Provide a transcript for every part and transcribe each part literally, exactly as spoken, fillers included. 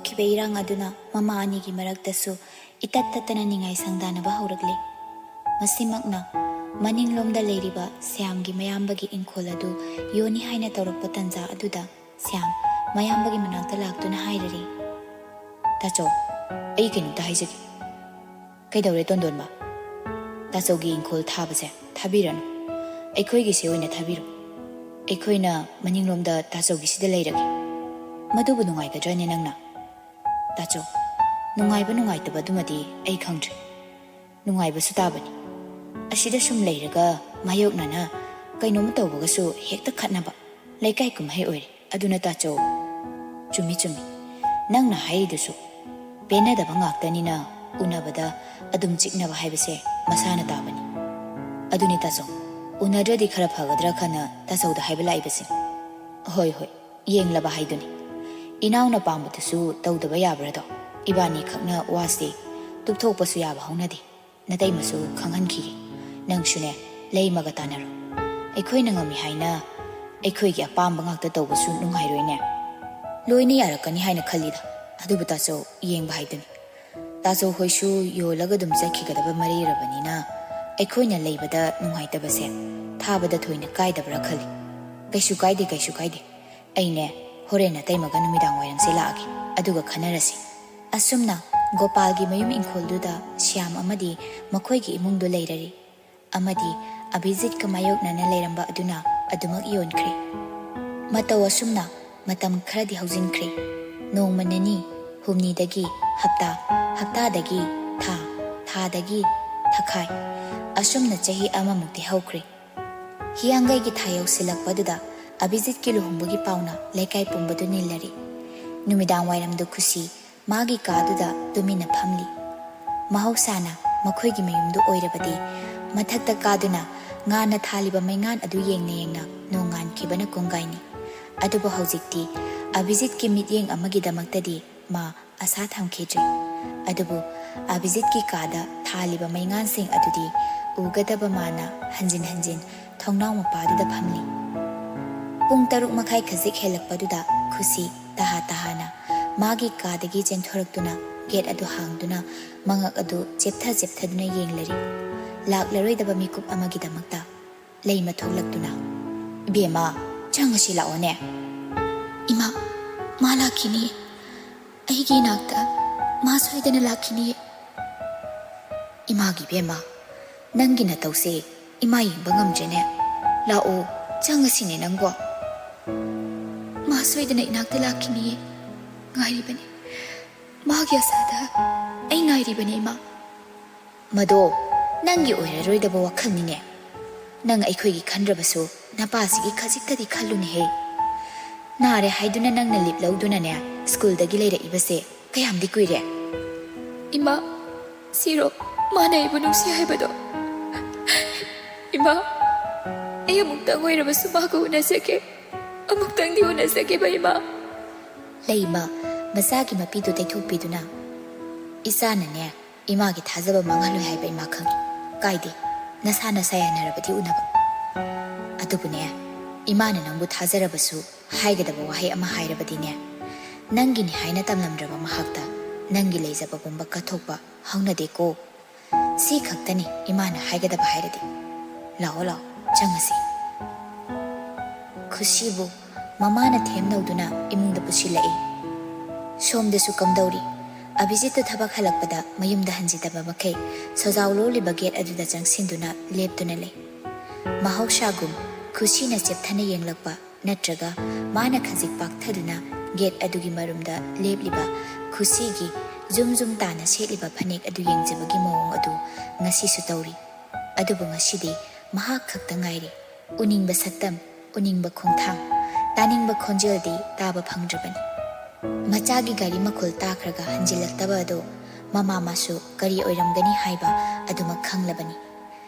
ꯈꯤꯕ ꯏꯔꯥꯡ ꯑꯗꯨꯅ ꯃꯃꯥ ꯑꯅꯤꯒꯤ ꯃꯔꯛꯇꯁꯨ ꯏꯇꯠ ꯇꯠꯇꯅ ꯅꯤꯡꯉꯥꯏ ꯁꯪꯗꯥꯅꯕ ꯍꯧꯔꯛꯂꯦ꯫ ꯃꯁꯤꯃꯛꯅ ꯃꯅꯤꯡꯂꯣꯝꯗ ꯂꯩꯔꯤꯕ ꯁ꯭ꯌꯥꯝꯒꯤ ꯃꯌꯥꯝꯕꯒꯤ ꯏꯪꯈꯣꯜ ꯑꯗꯨ ꯌꯣꯟꯅꯤ ꯍꯥꯏꯅ ꯇꯧꯔꯛꯄ ꯇꯟꯖꯥ ꯑꯗꯨꯗ ꯁ꯭ꯌꯥꯝ ꯃꯌꯥꯝꯕꯒꯤ ꯃꯅꯥꯛꯇ ꯂꯥꯛꯇꯨꯅ ꯍꯥꯏꯔꯔꯤ꯫ "ꯇꯥꯆꯧ, ꯑꯩ ꯀꯩꯅꯣꯝꯇ ꯍꯥꯏꯖꯒꯦ꯫" "ꯀꯩꯗꯧꯔꯦ ꯇꯣꯟꯗꯣꯟꯕ?" "ꯇꯥꯆꯧꯒꯤ ꯏꯪꯈꯣꯜ ꯊꯥꯕꯁꯦ ꯊꯥꯕꯤꯔꯅꯨ, ꯑꯩꯈꯣꯏꯒꯤꯁꯦ ꯑꯣꯏꯅ ꯊꯥꯕꯤꯔꯣ꯫ ꯑꯩꯈꯣꯏꯅ ꯃꯅꯤꯡꯂꯣꯝꯗ ꯇꯥꯆꯧꯒꯤꯁꯤꯗ ꯂꯩꯔꯒꯦ꯫ ꯃꯗꯨꯕꯨ ꯅꯨꯡꯉꯥꯏꯒꯗ꯭ꯔꯅꯦ ꯅꯪꯅ?" "ꯇꯥꯆꯧ, ꯅꯨꯡꯉꯥꯏꯕ ꯅꯨꯡꯉꯥꯏꯇꯕ ꯑꯗꯨꯃꯗꯤ ꯑꯩ ꯈꯪꯗ꯭ꯔꯦ꯫ ꯅꯨꯡꯉꯥꯏꯕꯁꯨ ꯇꯥꯕꯅꯤ꯫ ꯑꯁꯤꯗ ꯁꯨꯝ ꯂꯩꯔꯒ ꯃꯥꯌꯣꯛꯅꯅ ꯀꯩꯅꯣꯝ ꯇꯧꯕꯒꯁꯨ ꯍꯦꯛꯇ ꯈꯠꯅꯕ꯫ ꯂꯩꯀꯥꯏ ꯀꯨꯝꯍꯩ ꯑꯣꯏꯔꯦ꯫ ꯑꯗꯨꯅ ꯇꯥꯆꯧ, ꯆꯨꯝꯃꯤ ꯆꯨꯝꯃꯤ, ꯅꯪꯅ ꯍꯥꯏꯔꯤꯗꯨꯁꯨ꯫ ꯄꯦꯟꯅꯗꯕ ꯉꯥꯛꯇꯅꯤꯅ ꯎꯅꯕꯗ ꯑꯗꯨꯝ ꯆꯤꯛꯅꯕ ꯍꯥꯏꯕꯁꯦ ꯃꯁꯥꯅ ꯇꯥꯕꯅꯤ꯫ ꯑꯗꯨꯅꯤ ꯇꯥꯆꯧ, ꯎꯅꯗ꯭ꯔꯗꯤ ꯈꯔ ꯐꯒꯗ꯭ꯔꯥ ꯈꯟꯅ ꯇꯥꯆꯧꯗ ꯍꯥꯏꯕ ꯂꯥꯛꯏꯕꯁꯦ꯫" "ꯍꯣꯏ ꯍꯣꯏ, ꯌꯦꯡꯂꯕ ꯍꯥꯏꯗꯨꯅꯤ꯫ ꯏꯅꯥꯎꯅ ꯄꯥꯝꯕꯗꯨꯁꯨ ꯇꯧꯗꯕ ꯌꯥꯕ꯭ꯔꯥꯗꯣ? ꯏꯕꯥꯅꯤ ꯈꯛꯅ ꯋꯥꯁꯦ ꯇꯨꯞꯊꯣꯛꯄꯁꯨ ꯌꯥꯕ ꯍꯧꯅꯗꯦ꯫ ꯅꯇꯩꯃꯁꯨ ꯈꯪꯍꯟꯈꯤꯒꯦ꯫ ꯅꯪꯁꯨꯅꯦ, ꯂꯩꯃꯒ ꯇꯥꯟꯅꯔꯣ꯫ ꯑꯩꯈꯣꯏꯅ ꯉꯝꯃꯤ ꯍꯥꯏꯅ ꯑꯩꯈꯣꯏꯒꯤ ꯑꯄꯥꯝꯕ ꯉꯥꯛꯇ ꯇꯧꯕꯁꯨ ꯅꯨꯡꯉꯥꯏꯔꯣꯏꯅꯦ꯫" "ꯂꯣꯏꯅ ꯌꯥꯔꯛꯀꯅꯤ ꯍꯥꯏꯅ ꯈꯜꯂꯤꯗ꯫ ꯑꯗꯨꯕꯨ ꯇꯥꯆꯧ, ꯌꯦꯡꯕ ꯍꯥꯏꯗꯨꯅꯤ꯫ ꯇꯥꯆꯧ ꯍꯣꯏꯁꯨ ꯌꯣꯜꯂꯒ ꯑꯗꯨꯝ ꯆꯠꯈꯤꯒꯗꯕ ꯃꯔꯩꯔꯕꯅꯤꯅ ꯑꯩꯈꯣꯏꯅ ꯂꯩꯕꯗ ꯅꯨꯡꯉꯥꯏꯇꯕꯁꯦ ꯊꯥꯕꯗ ꯊꯣꯏꯅ ꯀꯥꯏꯗꯕ꯭ꯔꯥ ꯈꯜꯂꯤ꯫" "ꯀꯩꯁꯨ ꯀꯥꯏꯗꯦ, ꯀꯩꯁꯨ ꯀꯥꯏꯗꯦ꯫ ꯑꯩꯅꯦ, ꯍꯣꯔꯦꯟ ꯅꯇꯩꯃꯒ ꯅꯨꯃꯤꯗꯥꯡ ꯋꯥꯏꯔꯝꯁꯦ ꯂꯥꯛꯑꯒꯦ, ꯑꯗꯨꯒ ꯈꯟꯅꯔꯁꯤ꯫" ꯑꯁꯨꯝꯅ ꯒꯣꯄꯥꯜꯒꯤ ꯃꯌꯨꯝ ꯏꯪꯈꯣꯜꯗꯨꯗ ꯁ꯭ꯌꯥꯝ ꯑꯃꯗꯤ ꯃꯈꯣꯏꯒꯤ ꯏꯃꯨꯡꯗꯨ ꯂꯩꯔꯔꯤ꯫ ꯑꯃꯗꯤ ꯑꯚꯤꯖꯤꯠꯀ ꯃꯥꯌꯣꯛꯅꯅ ꯂꯩꯔꯝꯕ ꯑꯗꯨꯅ ꯑꯗꯨꯃꯛ ꯌꯣꯟꯈ꯭ꯔꯦ꯫ ꯃꯇꯧ ꯑꯁꯨꯝꯅ ꯃꯇꯝ ꯈꯔꯗꯤ ꯍꯧꯖꯤꯟꯈ꯭ꯔꯦ꯫ ꯅꯣꯡꯃ ꯅꯤꯅꯤ, ꯍꯨꯝꯅꯤꯗꯒꯤ ꯍꯞꯇꯥ, ꯍꯞꯇꯥꯗꯒꯤ ꯊꯥ, ꯊꯥꯗꯒꯤ ꯊꯥꯈꯥꯏ, ꯑꯁꯨꯝꯅ ꯆꯍꯤ ꯑꯃꯃꯨꯛꯇꯤ ꯍꯧꯈ꯭ꯔꯦ꯫ ꯍꯤꯌꯥꯡꯒꯩꯒꯤ ꯊꯥ ꯌꯧꯁꯤꯜꯂꯛꯄꯗꯨꯗ ꯑꯚꯤꯖꯤꯠꯀꯤ ꯂꯨꯍꯣꯡꯕꯒꯤ ꯄꯥꯎꯅ ꯂꯩꯀꯥꯏ ꯄꯨꯝꯕꯗꯨ ꯅꯤꯜꯂꯔꯤ꯫ ꯅꯨꯃꯤꯗꯥꯡ ꯋꯥꯏꯔꯝꯗꯨ ꯈꯨꯁꯤ ꯃꯥꯒꯤ ꯀꯥꯗꯨꯗ ꯇꯨꯃꯤꯟꯅ ꯐꯝꯂꯤ꯫ ꯃꯍꯧꯁꯥꯅ ꯃꯈꯣꯏꯒꯤ ꯃꯌꯨꯝꯗꯨ ꯑꯣꯏꯔꯕꯗꯤ ꯃꯊꯛꯇ ꯀꯥꯗꯨꯅ ꯉꯥꯟꯅ ꯊꯥꯜꯂꯤꯕ ꯃꯩꯉꯥꯟ ꯑꯗꯨ ꯌꯦꯡꯅ ꯌꯦꯡꯅ ꯅꯣꯡꯉꯥꯟꯈꯤꯕꯅ ꯀꯣꯡꯒꯥꯏꯅꯤ꯫ ꯑꯗꯨꯕꯨ ꯍꯧꯖꯤꯛꯇꯤ ꯑꯚꯤꯖꯤꯠꯀꯤ ꯃꯤꯠꯌꯦꯡ ꯑꯃꯒꯤꯗꯃꯛꯇꯗꯤ ꯃꯥ ꯑꯁꯥ ꯊꯝꯈꯤꯗ꯭ꯔꯦ꯫ ꯑꯗꯨꯕꯨ ꯑꯚꯤꯖꯤꯠꯀꯤ ꯀꯥꯗ ꯊꯥꯜꯂꯤꯕ ꯃꯩꯉꯥꯟꯁꯤꯡ ꯑꯗꯨꯗꯤ ꯎꯒꯗꯕ ꯃꯥꯅ ꯍꯟꯖꯤꯟ ꯍꯟꯖꯤꯟ ꯊꯣꯡꯅꯥꯎ ꯃꯄꯥꯗꯨꯗ ꯐꯝꯂꯤ꯫ ꯄꯨꯡ ꯇꯔꯨꯛ ꯃꯈꯥꯏ ꯈꯖꯤꯛ ꯍꯦꯜꯂꯛꯄꯗꯨꯗ ꯈꯨꯁꯤ ꯇꯍꯥ ꯇꯍꯥꯅ ꯃꯥꯒꯤ ꯀꯥꯗꯒꯤ ꯆꯦꯟꯊꯣꯔꯛꯇꯨꯅ ꯒꯦꯠ ꯑꯗꯨ ꯍꯥꯡꯗꯨꯅ ꯃꯉꯛ ꯑꯗꯨ ꯆꯦꯞꯊ ꯆꯦꯞꯊꯗꯨꯅ ꯌꯦꯡꯂꯔꯤ꯫ ꯂꯥꯛꯂꯔꯣꯏꯗꯕ ꯃꯤꯀꯨꯞ ꯑꯃꯒꯤꯗꯃꯛꯇ ꯂꯩꯃ ꯊꯣꯛꯂꯛꯇꯨꯅ, "ꯏꯕꯦꯝꯃ, ꯆꯪꯉꯁꯤ ꯂꯥꯛꯑꯣꯅꯦ꯫" "ꯏꯃꯥ, ꯃꯥ ꯂꯥꯛꯈꯤꯅꯤ꯫ ꯑꯩꯒꯤ ꯏꯅꯥꯛꯇ ꯃꯥ ꯁꯣꯏꯗꯅ ꯂꯥꯛꯈꯤꯅꯤ꯫" "ꯏꯃꯥꯒꯤ ꯏꯕꯦꯝꯃ, ꯅꯪꯒꯤ ꯅꯇꯧꯁꯦ ꯏꯃꯥ ꯌꯦꯡꯕ ꯉꯝꯗ꯭ꯔꯦꯅꯦ꯫ ꯂꯥꯛꯑꯣ, ꯆꯪꯉꯁꯤꯅꯦ ꯅꯪꯕꯣ꯫" "ꯃꯥ ꯁꯣꯏꯗꯅ ꯏꯅꯥꯛꯇ ꯂꯥꯛꯈꯤꯅꯤꯌꯦ꯫ ꯉꯥꯏꯔꯤꯕꯅꯤ꯫ ꯃꯥꯒꯤ ꯑꯁꯥꯗ ꯑꯩ ꯉꯥꯏꯔꯤꯕꯅꯤ, ꯏꯃꯥ꯫" "ꯃꯗꯣ ꯅꯪꯒꯤ ꯑꯣꯏꯔꯔꯣꯏꯗꯕ ꯋꯥꯈꯜꯅꯤꯅꯦ꯫ ꯅꯪ ꯑꯩꯈꯣꯏꯒꯤ ꯈꯟꯗ꯭ꯔꯕꯁꯨ ꯅꯄꯥꯁꯤꯒꯤ ꯈꯖꯤꯛꯇꯗꯤ ꯈꯜꯂꯨꯅꯦꯍꯦ꯫ ꯅꯥꯔꯦ ꯍꯥꯏꯗꯨꯅ ꯅꯪꯅ ꯂꯤꯞ ꯂꯧꯗꯨꯅꯅꯦ ꯁ꯭ꯀꯨꯜꯗꯒꯤ ꯂꯩꯔꯛꯏꯕꯁꯦ ꯀꯌꯥꯝꯗꯤ ꯀꯨꯏꯔꯦ?" "ꯏꯃꯥ, ꯁꯤꯔꯣ ꯃꯥꯅ ꯑꯩꯕꯨ ꯅꯨꯡꯁꯤ ꯍꯥꯏꯕꯗꯣ? ꯏꯃꯥ, ꯑꯩ ꯑꯃꯨꯛꯇꯪ ꯑꯣꯏꯔꯕꯁꯨ ꯃꯥꯒ ꯎꯅꯖꯒꯦ꯫ ꯑꯃꯨꯛꯇꯪꯗꯤ ꯎꯅꯖꯒꯦꯕ, ꯏꯃꯥ꯫" ꯂꯩꯃ ꯃꯆꯥꯒꯤ ꯃꯄꯤꯗꯨ ꯇꯩꯊꯣꯛꯄꯤꯗꯨꯅ, "ꯏꯆꯥꯅꯅꯦ ꯏꯃꯥꯒꯤ ꯊꯥꯖꯕ ꯃꯥꯡꯍꯜꯂꯣꯏ ꯍꯥꯏꯕ ꯏꯃꯥ ꯈꯪꯏ꯫ ꯀꯥꯏꯗꯦ, ꯅꯁꯥ ꯅꯁꯥ ꯌꯥꯅꯔꯕꯗꯤ ꯎꯅꯕ꯫ ꯑꯗꯨꯕꯨꯅꯦ, ꯏꯃꯥꯅ ꯅꯪꯕꯨ ꯊꯥꯖꯔꯕꯁꯨ ꯍꯥꯏꯒꯗꯕ ꯋꯥꯍꯩ ꯑꯃ ꯍꯥꯏꯔꯕꯗꯤꯅꯦ, ꯅꯪꯒꯤꯅꯤ ꯍꯥꯏꯅ ꯇꯝꯂꯝꯗ꯭ꯔꯕ ꯃꯍꯥꯛꯇ ꯅꯪꯒꯤ ꯂꯩꯖꯕ ꯄꯨꯝꯕ ꯀꯠꯊꯣꯛꯄ ꯍꯧꯅꯗꯦꯀꯣ꯫ ꯁꯤ ꯈꯛꯇꯅꯤ ꯏꯃꯥꯅ ꯍꯥꯏꯒꯗꯕ ꯍꯥꯏꯔꯗꯤ꯫ ꯂꯥꯛꯑꯣ, ꯂꯥꯛꯑꯣ, ꯆꯪꯉꯁꯤ꯫" ꯈꯨꯁꯤꯕꯨ ꯃꯃꯥꯅ ꯊꯦꯝꯅꯧꯗꯨꯅ ꯏꯃꯨꯡꯗ ꯄꯨꯁꯤꯜꯂꯛꯏ꯫ ꯁꯣꯝꯗꯁꯨ ꯀꯝꯗꯧꯔꯤ? ꯑꯚꯤꯖꯤꯠꯇꯨ ꯊꯕꯛ ꯍꯜꯂꯛꯄꯗ ꯃꯌꯨꯝꯗ ꯍꯟꯖꯤꯟꯗꯕ ꯃꯈꯩ ꯁꯣꯖꯥꯎ ꯂꯣꯜꯂꯤꯕ ꯒꯦꯠ ꯑꯗꯨꯗ ꯆꯪꯁꯤꯟꯗꯨꯅ ꯂꯦꯞꯇꯨꯅ ꯂꯩ꯫ ꯃꯍꯧꯁꯥꯒꯨꯝ ꯈꯨꯁꯤꯅ ꯆꯦꯞꯊꯅ ꯌꯦꯡꯂꯛꯄ, ꯅꯠꯇ꯭ꯔꯒ ꯃꯥꯅ ꯈꯖꯤꯛ ꯄꯥꯛꯊꯗꯨꯅ ꯒꯦꯠ ꯑꯗꯨꯒꯤ ꯃꯔꯨꯝꯗ ꯂꯦꯞꯂꯤꯕ ꯈꯨꯁꯤꯒꯤ ꯖꯨꯝ ꯖꯨꯝ ꯇꯥꯅ ꯁꯦꯠꯂꯤꯕ ꯐꯅꯦꯛ ꯑꯗꯨ ꯌꯦꯡꯖꯕꯒꯤ ꯃꯑꯣꯡ ꯑꯗꯨ ꯉꯁꯤꯁꯨ ꯇꯧꯔꯤ꯫ ꯑꯗꯨꯕꯨ ꯉꯁꯤꯗꯤ ꯃꯍꯥꯛ ꯈꯛꯇ ꯉꯥꯏꯔꯦ꯫ ꯎꯅꯤꯡꯕ ꯁꯛꯇꯝ, ꯎꯅꯤꯡꯕ ꯈꯣꯡꯊꯥꯡ, ꯇꯥꯅꯤꯡꯕ ꯈꯣꯟꯖꯦꯜꯗꯤ ꯇꯥꯕ ꯐꯪꯗ꯭ꯔꯕꯅꯤ꯫ ꯃꯆꯥꯒꯤ ꯒꯥꯔꯤ ꯃꯈꯣꯜ ꯇꯥꯈ꯭ꯔꯒ ꯍꯟꯖꯤꯜꯂꯛꯇꯕ ꯑꯗꯨ ꯃꯃꯥ ꯃꯥꯁꯨ ꯀꯔꯤ ꯑꯣꯏꯔꯝꯒꯅꯤ ꯍꯥꯏꯕ ꯑꯗꯨꯃꯛ ꯈꯪꯂꯕꯅꯤ꯫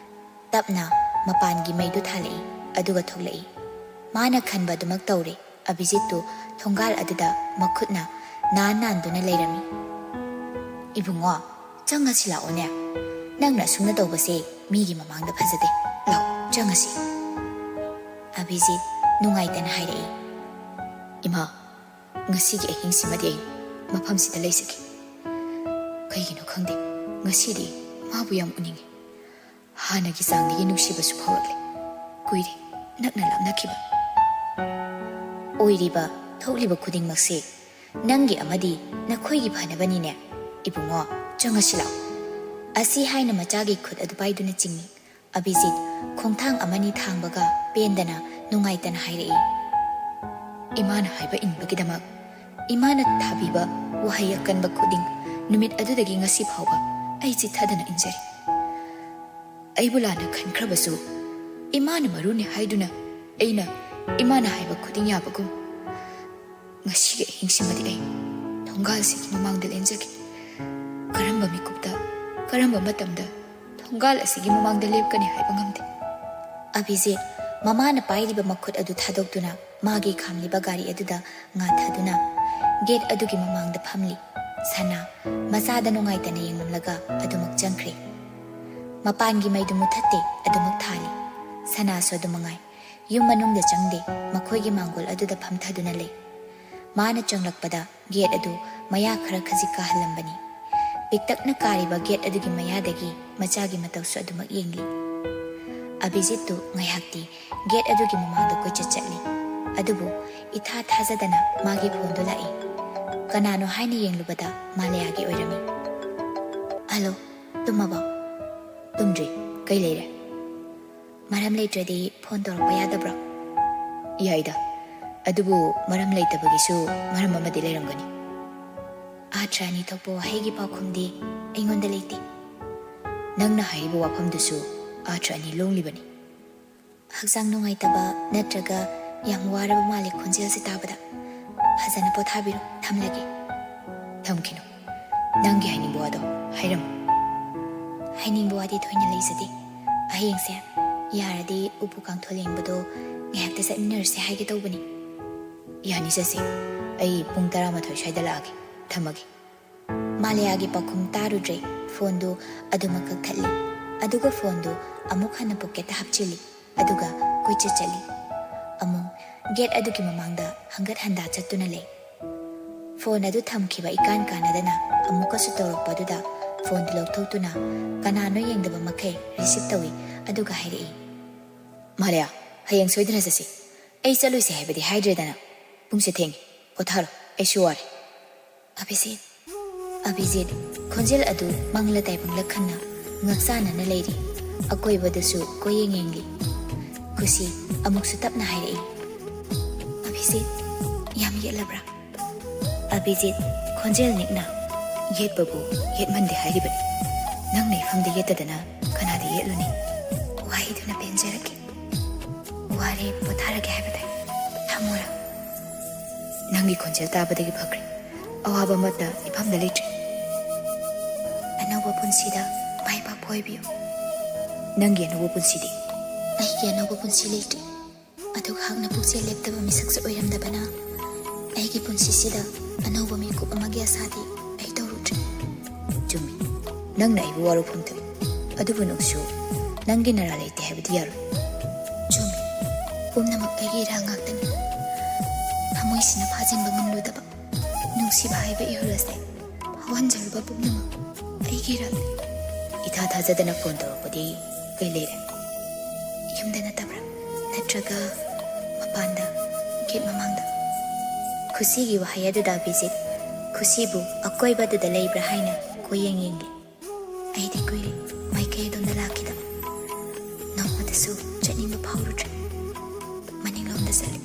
ꯇꯞꯅ ꯃꯄꯥꯟꯒꯤ ꯃꯩꯗꯨ ꯊꯥꯜꯂꯛꯏ, ꯑꯗꯨꯒ ꯊꯣꯛꯂꯛꯏ꯫ ꯃꯥꯅ ꯈꯟꯕ ꯑꯗꯨꯃꯛ ꯇꯧꯔꯦ꯫ ꯑꯚꯤꯖꯤꯠꯇꯨ ꯊꯣꯡꯒꯥꯜ ꯑꯗꯨꯗ ꯃꯈꯨꯠꯅ ꯅꯥꯟ ꯅꯥꯟꯗꯨꯅ ꯂꯩꯔꯝꯃꯤ꯫ "ꯏꯕꯨꯡꯉꯣ, ꯆꯪꯉꯁꯤ ꯂꯥꯛꯑꯣꯅꯦ꯫ ꯅꯪꯅ ꯑꯁꯨꯝꯅ ꯇꯧꯕꯁꯦ ꯃꯤꯒꯤ ꯃꯃꯥꯡꯗ ꯐꯖꯗꯦ꯫ ꯂꯥꯛꯑꯣ, ꯆꯪꯉꯁꯤ꯫" ꯑꯚꯤꯖꯤꯠ ꯅꯨꯡꯉꯥꯏꯇꯅ ꯍꯥꯏꯔꯛꯏ꯫ "ꯏꯃꯥ, ꯉꯁꯤꯒꯤ ꯑꯍꯤꯡꯁꯤꯃꯗꯤ ꯑꯩ ꯃꯐꯝꯁꯤꯗ ꯂꯩꯖꯒꯦ꯫ ꯀꯩꯒꯤꯅꯣ ꯈꯪꯗꯦ, ꯉꯁꯤꯗꯤ ꯃꯥꯕꯨ ꯌꯥꯝ ꯎꯅꯤꯡꯉꯤ꯫ ꯍꯥꯟꯅꯒꯤ ꯆꯥꯡꯗꯒꯤ ꯅꯨꯡꯁꯤꯕꯁꯨ ꯐꯥꯎꯔꯛꯂꯦ꯫ ꯀꯨꯏꯔꯦ ꯅꯛꯅ ꯂꯥꯞꯅꯈꯤꯕ꯫ ꯑꯣꯏꯔꯤꯕ ꯊꯣꯛꯂꯤꯕ ꯈꯨꯗꯤꯡꯃꯛꯁꯦ ꯅꯪꯒꯤ ꯑꯃꯗꯤ ꯅꯈꯣꯏꯒꯤ ꯐꯅꯕꯅꯤꯅꯦ꯫ ꯏꯕꯨꯡꯉꯣ, ꯆꯪꯉꯁꯤ ꯂꯥꯛꯑꯣ꯫ ꯑꯁꯤ ꯍꯥꯏꯅ ꯃꯆꯥꯒꯤ ꯈꯨꯠ ꯑꯗꯨ ꯄꯥꯏꯗꯨꯅ ꯆꯤꯡꯏ꯫ ꯑꯚꯤꯖꯤꯠ ꯈꯣꯡꯊꯥꯡ ꯑꯃꯅꯤ ꯊꯥꯡꯕꯒ ꯄꯦꯟꯗꯅ ꯅꯨꯡꯉꯥꯏꯇꯅ ꯍꯥꯏꯔꯛꯏ꯫ ꯏꯃꯥꯅ ꯍꯥꯏꯕ ꯏꯟꯕꯒꯤꯗꯃꯛ ꯏꯃꯥꯅ ꯊꯥꯕꯤꯕ ꯋꯥꯍꯩ ꯑꯀꯟꯕ ꯈꯨꯗꯤꯡ ꯅꯨꯃꯤꯠ ꯑꯗꯨꯗꯒꯤ ꯉꯁꯤ ꯐꯥꯎꯕ ꯑꯩ ꯆꯤꯠꯊꯗꯅ ꯏꯟꯖꯔꯤ꯫ ꯑꯩꯕꯨ ꯂꯥꯟꯅ ꯈꯟꯈ꯭ꯔꯕꯁꯨ ꯏꯃꯥꯅ ꯃꯔꯨꯅꯤ ꯍꯥꯏꯗꯨꯅ ꯑꯩꯅ ꯏꯃꯥꯅ ꯍꯥꯏꯕ ꯈꯨꯗꯤꯡ ꯌꯥꯕꯒꯨꯝ ꯉꯁꯤꯒꯤ ꯑꯍꯤꯡꯁꯤꯃꯗꯤ ꯑꯩ ꯊꯣꯡꯒꯥꯜꯁꯤꯒꯤ ꯃꯃꯥꯡꯗ ꯂꯦꯟꯖꯒꯦ꯫ ꯀꯔꯝꯕ ꯃꯤꯀꯨꯞꯇ, ꯀꯔꯝꯕ ꯃꯇꯝꯗ ꯊꯣꯡꯒꯥꯜ ꯑꯁꯤꯒꯤ ꯃꯃꯥꯡꯗ ꯂꯦꯞꯀꯅꯤ ꯍꯥꯏꯕ ꯉꯝꯗꯦ꯫ ꯑꯚꯤꯖꯤꯠ ꯃꯃꯥꯅ ꯄꯥꯏꯔꯤꯕ ꯃꯈꯨꯠ ꯑꯗꯨ ꯊꯥꯗꯣꯛꯇꯨꯅ ꯃꯥꯒꯤ ꯈꯥꯝꯂꯤꯕ ꯒꯥꯔꯤ ꯑꯗꯨꯗ ꯉꯥꯊꯗꯨꯅ ꯒꯦꯠ ꯑꯗꯨꯒꯤ ꯃꯃꯥꯡꯗ ꯐꯝꯂꯤ꯫ ꯁꯅꯥ ꯃꯆꯥꯗ ꯅꯨꯡꯉꯥꯏꯇꯅ ꯌꯦꯡꯂꯝꯂꯒ ꯑꯗꯨꯃꯛ ꯆꯪꯈ꯭ꯔꯦ꯫ ꯃꯄꯥꯟꯒꯤ ꯃꯩꯗꯨ ꯃꯨꯊꯠꯇꯦ, ꯑꯗꯨꯃꯛ ꯊꯥꯜꯂꯤ꯫ ꯁꯅꯥꯁꯨ ꯑꯗꯨ ꯃꯉꯥꯏ꯫ ꯌꯨꯝ ꯃꯅꯨꯡꯗ ꯆꯪꯗꯦ, ꯃꯈꯣꯏꯒꯤ ꯃꯥꯡꯒꯣꯜ ꯑꯗꯨꯗ ꯐꯝꯊꯗꯨꯅ ꯂꯩ꯫ ꯃꯥꯅ ꯆꯪꯂꯛꯄꯗ ꯒꯦꯠ ꯑꯗꯨ ꯃꯌꯥ ꯈꯔ ꯈꯖꯤꯛ ꯀꯥꯍꯜꯂꯝꯕꯅꯤ꯫ ꯄꯤꯛꯇꯛꯅ ꯀꯥꯔꯤꯕ ꯒꯦꯠ ꯑꯗꯨꯒꯤ ꯃꯌꯥꯗꯒꯤ ꯃꯆꯥꯒꯤ ꯃꯇꯧꯁꯨ ꯑꯗꯨꯃꯛ ꯌꯦꯡꯂꯤ꯫ ꯑꯚꯤꯖꯤꯠꯇꯨ ꯉꯥꯏꯍꯥꯛꯇꯤ ꯒꯦꯠ ꯑꯗꯨꯒꯤ ꯃꯃꯥꯡꯗ ꯀꯣꯏꯆꯠ ꯆꯠꯂꯤ꯫ ꯑꯗꯨꯕꯨ ꯏꯊꯥ ꯊꯥꯖꯗꯅ ꯃꯥꯒꯤ ꯐꯣꯟꯗꯨ ꯂꯥꯛꯏ꯫ ꯀꯅꯥꯅꯣ ꯍꯥꯏꯅ ꯌꯦꯡꯂꯨꯕꯗ ꯃꯥꯂꯌꯥꯒꯤ ꯑꯣꯏꯔꯝꯃꯤ꯫ "ꯍꯜꯂꯣ, ꯇꯨꯝꯃꯕꯣ?" "ꯇꯨꯝꯗ꯭ꯔꯤ꯫ ꯀꯩ ꯂꯩꯔꯦ?" "ꯃꯔꯝ ꯂꯩꯇ꯭ꯔꯗꯤ ꯐꯣꯟ ꯇꯧꯔꯛꯄ ꯌꯥꯗꯕ꯭ꯔꯣ?" "ꯌꯥꯏꯗ, ꯑꯗꯨꯕꯨ ꯃꯔꯝ ꯂꯩꯇꯕꯒꯤꯁꯨ ꯃꯔꯝ ꯑꯃꯗꯤ ꯂꯩꯔꯝꯒꯅꯤ꯫" "ꯑꯥꯊ꯭ꯔ ꯑꯅꯤ ꯊꯣꯛꯄ ꯋꯥꯍꯩꯒꯤ ꯄꯥꯎꯈꯨꯝꯗꯤ ꯑꯩꯉꯣꯟꯗ ꯂꯩꯇꯦ꯫" "ꯅꯪꯅ ꯍꯥꯏꯔꯤꯕ ꯋꯥꯐꯝꯗꯨꯁꯨ ꯑꯥꯊ꯭ꯔ ꯑꯅꯤ ꯂꯣꯡꯂꯤꯕꯅꯤ꯫" "ꯍꯛꯆꯥꯡ ꯅꯨꯡꯉꯥꯏꯇꯕ ꯅꯠꯇ꯭ꯔꯒ ꯌꯥꯝ ꯋꯥꯔꯕ ꯃꯥꯜꯂꯦ ꯈꯣꯟꯖꯦꯜꯁꯦ ꯇꯥꯕꯗ꯫ ꯐꯖꯅ ꯄꯣꯊꯥꯕꯤꯔꯣ, ꯊꯝꯂꯒꯦ꯫" "ꯊꯝꯈꯤꯅꯨ, ꯅꯪꯒꯤ ꯍꯥꯏꯅꯤꯡꯕ ꯋꯥꯗꯣ ꯍꯥꯏꯔꯝꯃꯨ꯫" "ꯍꯥꯏꯅꯤꯡꯕ ꯋꯥꯗꯤ ꯊꯣꯏꯅ ꯂꯩꯖꯗꯦ꯫ ꯍꯌꯦꯡꯁꯦ ꯌꯥꯔꯗꯤ ꯎꯄꯨ ꯀꯥꯡꯊꯣꯜ ꯌꯦꯡꯕꯗꯣ ꯉꯥꯏꯍꯥꯛꯇ ꯆꯠꯃꯤꯟꯅꯔꯨꯁꯦ ꯍꯥꯏꯒꯦ ꯇꯧꯕꯅꯤ꯫" "ꯌꯥꯅꯤ, ꯆꯠꯁꯤ꯫ ꯑꯩ ꯄꯨꯡ ꯇꯔꯥꯃꯥꯊꯣꯏ ꯁ꯭ꯋꯥꯏꯗ ꯂꯥꯛꯑꯒꯦ꯫ ꯊꯝꯃꯒꯦ꯫" ꯃꯥꯂꯌꯥꯒꯤ ꯄꯥꯎꯈꯨꯝ ꯇꯥꯔꯨꯗ꯭ꯔꯦ꯫ ꯐꯣꯟꯗꯨ ꯑꯗꯨꯃꯛ ꯀꯛꯊꯠꯂꯤ꯫ ꯑꯗꯨꯒ ꯐꯣꯟꯗꯨ ꯑꯃꯨꯛ ꯍꯟꯅ ꯄꯣꯀꯦꯠꯇ ꯍꯥꯞꯆꯤꯜꯂꯤ꯫ ꯑꯗꯨꯒ ꯀꯣꯏꯆꯠ ꯆꯠꯂꯤ꯫ ꯑꯃꯨꯛ ꯒꯦꯠ ꯑꯗꯨꯒꯤ ꯃꯃꯥꯡꯗ ꯍꯪꯒꯠ ꯍꯟꯗꯥ ꯆꯠꯇꯨꯅ ꯂꯩ꯫ ꯐꯣꯟ ꯑꯗꯨ ꯊꯝꯈꯤꯕ ꯏꯀꯥꯟ ꯀꯥꯟꯅꯗꯅ ꯑꯃꯨꯛꯀꯁꯨ ꯇꯧꯔꯛꯄꯗꯨꯗ ꯐꯣꯟꯗꯨ ꯂꯧꯊꯣꯛꯇꯨꯅ ꯀꯅꯥꯅꯣ ꯌꯦꯡꯗꯕ ꯃꯈꯩ ꯔꯤꯁꯤꯞ ꯇꯧꯏ꯫ ꯑꯗꯨꯒ ꯍꯥꯏꯔꯛꯏ, "ꯃꯥꯂꯦꯌꯥ, ꯍꯌꯦꯡ ꯁꯣꯏꯗꯅ ꯆꯠꯁꯤ꯫ ꯑꯩ ꯆꯠꯂꯣꯏꯁꯦ ꯍꯥꯏꯕꯗꯤ ꯍꯥꯏꯗ꯭ꯔꯦꯗꯅ꯫ ꯄꯨꯡꯁꯦ ꯊꯦꯡꯉꯤ꯫ ꯄꯣꯊꯥꯔꯣ, ꯑꯩꯁꯨ ꯋꯥꯔꯦ꯫" "ꯑꯚꯤꯖꯤꯠ꯫" ꯑꯚꯤꯖꯤꯠ ꯈꯣꯟꯖꯦꯜ ꯑꯗꯨ ꯃꯪꯂ ꯇꯥꯏꯕꯪꯂ ꯈꯟꯅ ꯉꯛꯆꯥꯅꯅ ꯂꯩꯔꯤ꯫ ꯑꯀꯣꯏꯕꯗꯁꯨ ꯀꯣꯏꯌꯦꯡ ꯌꯦꯡꯂꯤ꯫ ꯈꯨꯁꯤ ꯑꯃꯨꯛꯁꯨ ꯇꯞꯅ ꯍꯥꯏꯔꯛꯏ, "ꯑꯚꯤꯖꯤꯠ, ꯌꯥꯝ ꯌꯦꯠꯂꯕ꯭ꯔꯥ?" ꯑꯚꯤꯖꯤꯠ ꯈꯣꯟꯖꯦꯜ ꯅꯤꯛꯅ, "ꯌꯦꯠꯄꯕꯨ ꯌꯦꯠꯃꯟꯗꯦ ꯍꯥꯏꯔꯤꯕꯅꯤ꯫ ꯅꯪꯅ ꯏꯐꯝꯗ ꯌꯦꯠꯇꯗꯅ ꯀꯅꯥꯗ ꯌꯦꯠꯂꯨꯅꯤ? ꯋꯥꯍꯩꯗꯨꯅ ꯄꯦꯟꯖꯔꯒꯦ꯫ ꯋꯥꯔꯦ, ꯄꯣꯊꯥꯔꯒꯦ ꯍꯥꯏꯕꯗ ꯊꯝꯃꯣꯔꯥ?" "ꯅꯪꯒꯤ ꯈꯣꯟꯖꯦꯜ ꯇꯥꯕꯗꯒꯤ ꯐꯈ꯭ꯔꯦ꯫ ꯑꯋꯥꯕ ꯑꯃꯠꯇ ꯏꯐꯝꯗ ꯂꯩꯇ꯭ꯔꯦ꯫" "ꯑꯅꯧꯕ ꯄꯨꯟꯁꯤꯗ ꯃꯥꯏ ꯄꯥꯛꯄ ꯑꯣꯏꯕꯤꯌꯨ꯫" "ꯅꯪꯒꯤ ꯑꯅꯧꯕ ꯄꯨꯟꯁꯤꯗꯤ?" "ꯑꯩꯒꯤ ꯑꯅꯧꯕ ꯄꯨꯟꯁꯤ ꯂꯩꯇ꯭ꯔꯦ꯫ ꯑꯗꯨꯛ ꯍꯥꯛꯅ ꯄꯨꯛꯆꯦꯜ ꯂꯦꯞꯇꯕ ꯃꯤꯁꯛꯁꯨ ꯑꯣꯏꯔꯝꯗꯕꯅ ꯑꯩꯒꯤ ꯄꯨꯟꯁꯤꯁꯤꯗ ꯑꯅꯧꯕ ꯃꯤꯀꯨꯞ ꯑꯃꯒꯤ ꯑꯁꯥꯗꯤ ꯑꯩ ꯇꯧꯔꯨꯗ꯭ꯔꯦ꯫" "ꯆꯨꯝꯃꯤ, ꯅꯪꯅ ꯑꯩꯕꯨ ꯋꯥꯔꯧꯐꯝ ꯊꯣꯛꯏ꯫ ꯑꯗꯨꯕꯨ ꯅꯨꯡꯁꯨ, ꯅꯪꯒꯤ ꯅꯔꯥ ꯂꯩꯇꯦ ꯍꯥꯏꯕꯗꯤ ꯌꯥꯔꯣꯏ꯫" "ꯆꯨꯝꯃꯤ, ꯄꯨꯝꯅꯃꯛ ꯑꯩꯒꯤ ꯏꯔꯥꯡ ꯉꯥꯛꯇꯅꯤ꯫ ꯊꯃꯣꯏꯁꯤꯅ ꯐꯥꯖꯤꯟꯕ ꯉꯝꯂꯨꯗꯕ ꯅꯨꯡꯁꯤꯕ ꯍꯥꯏꯕ ꯏꯍꯨꯜ ꯑꯁꯦ ꯐꯥꯎꯍꯟꯖꯔꯨꯕ ꯄꯨꯝꯅꯃꯛ ꯑꯩꯒꯤ ꯏꯔꯥꯡꯅꯤ꯫" "ꯏꯊꯥ ꯊꯥꯖꯗꯅ ꯐꯣꯟ ꯇꯧꯔꯛꯄꯗꯤ ꯀꯩ ꯂꯩꯔꯦ?" "ꯌꯨꯝꯗ ꯅꯠꯇꯕ꯭ꯔꯥ? ꯅꯠꯇ꯭ꯔꯒ ꯃꯄꯥꯟꯗ, ꯒꯦꯠ ꯃꯃꯥꯡꯗ?" ꯈꯨꯁꯤꯒꯤ ꯋꯥꯍꯩ ꯑꯗꯨꯗ ꯑꯚꯤꯖꯤꯠ ꯈꯨꯁꯤꯕꯨ ꯑꯀꯣꯏꯕꯗꯨꯗ ꯂꯩꯕ꯭ꯔꯥ ꯍꯥꯏꯅ ꯀꯣꯏꯌꯦꯡ ꯌꯦꯡꯂꯤ꯫ "ꯑꯩꯗꯤ ꯀꯨꯏꯔꯦ ꯃꯥꯏꯀꯩ ꯑꯗꯣꯝꯗ ꯂꯥꯛꯈꯤꯗꯕ꯫ ꯅꯣꯡꯃꯇꯁꯨ ꯆꯠꯅꯤꯡꯕ ꯐꯥꯎꯔꯨꯗ꯭ꯔꯦ꯫ ꯃꯅꯤꯡꯂꯣꯝꯗ ꯆꯠꯂꯤ꯫"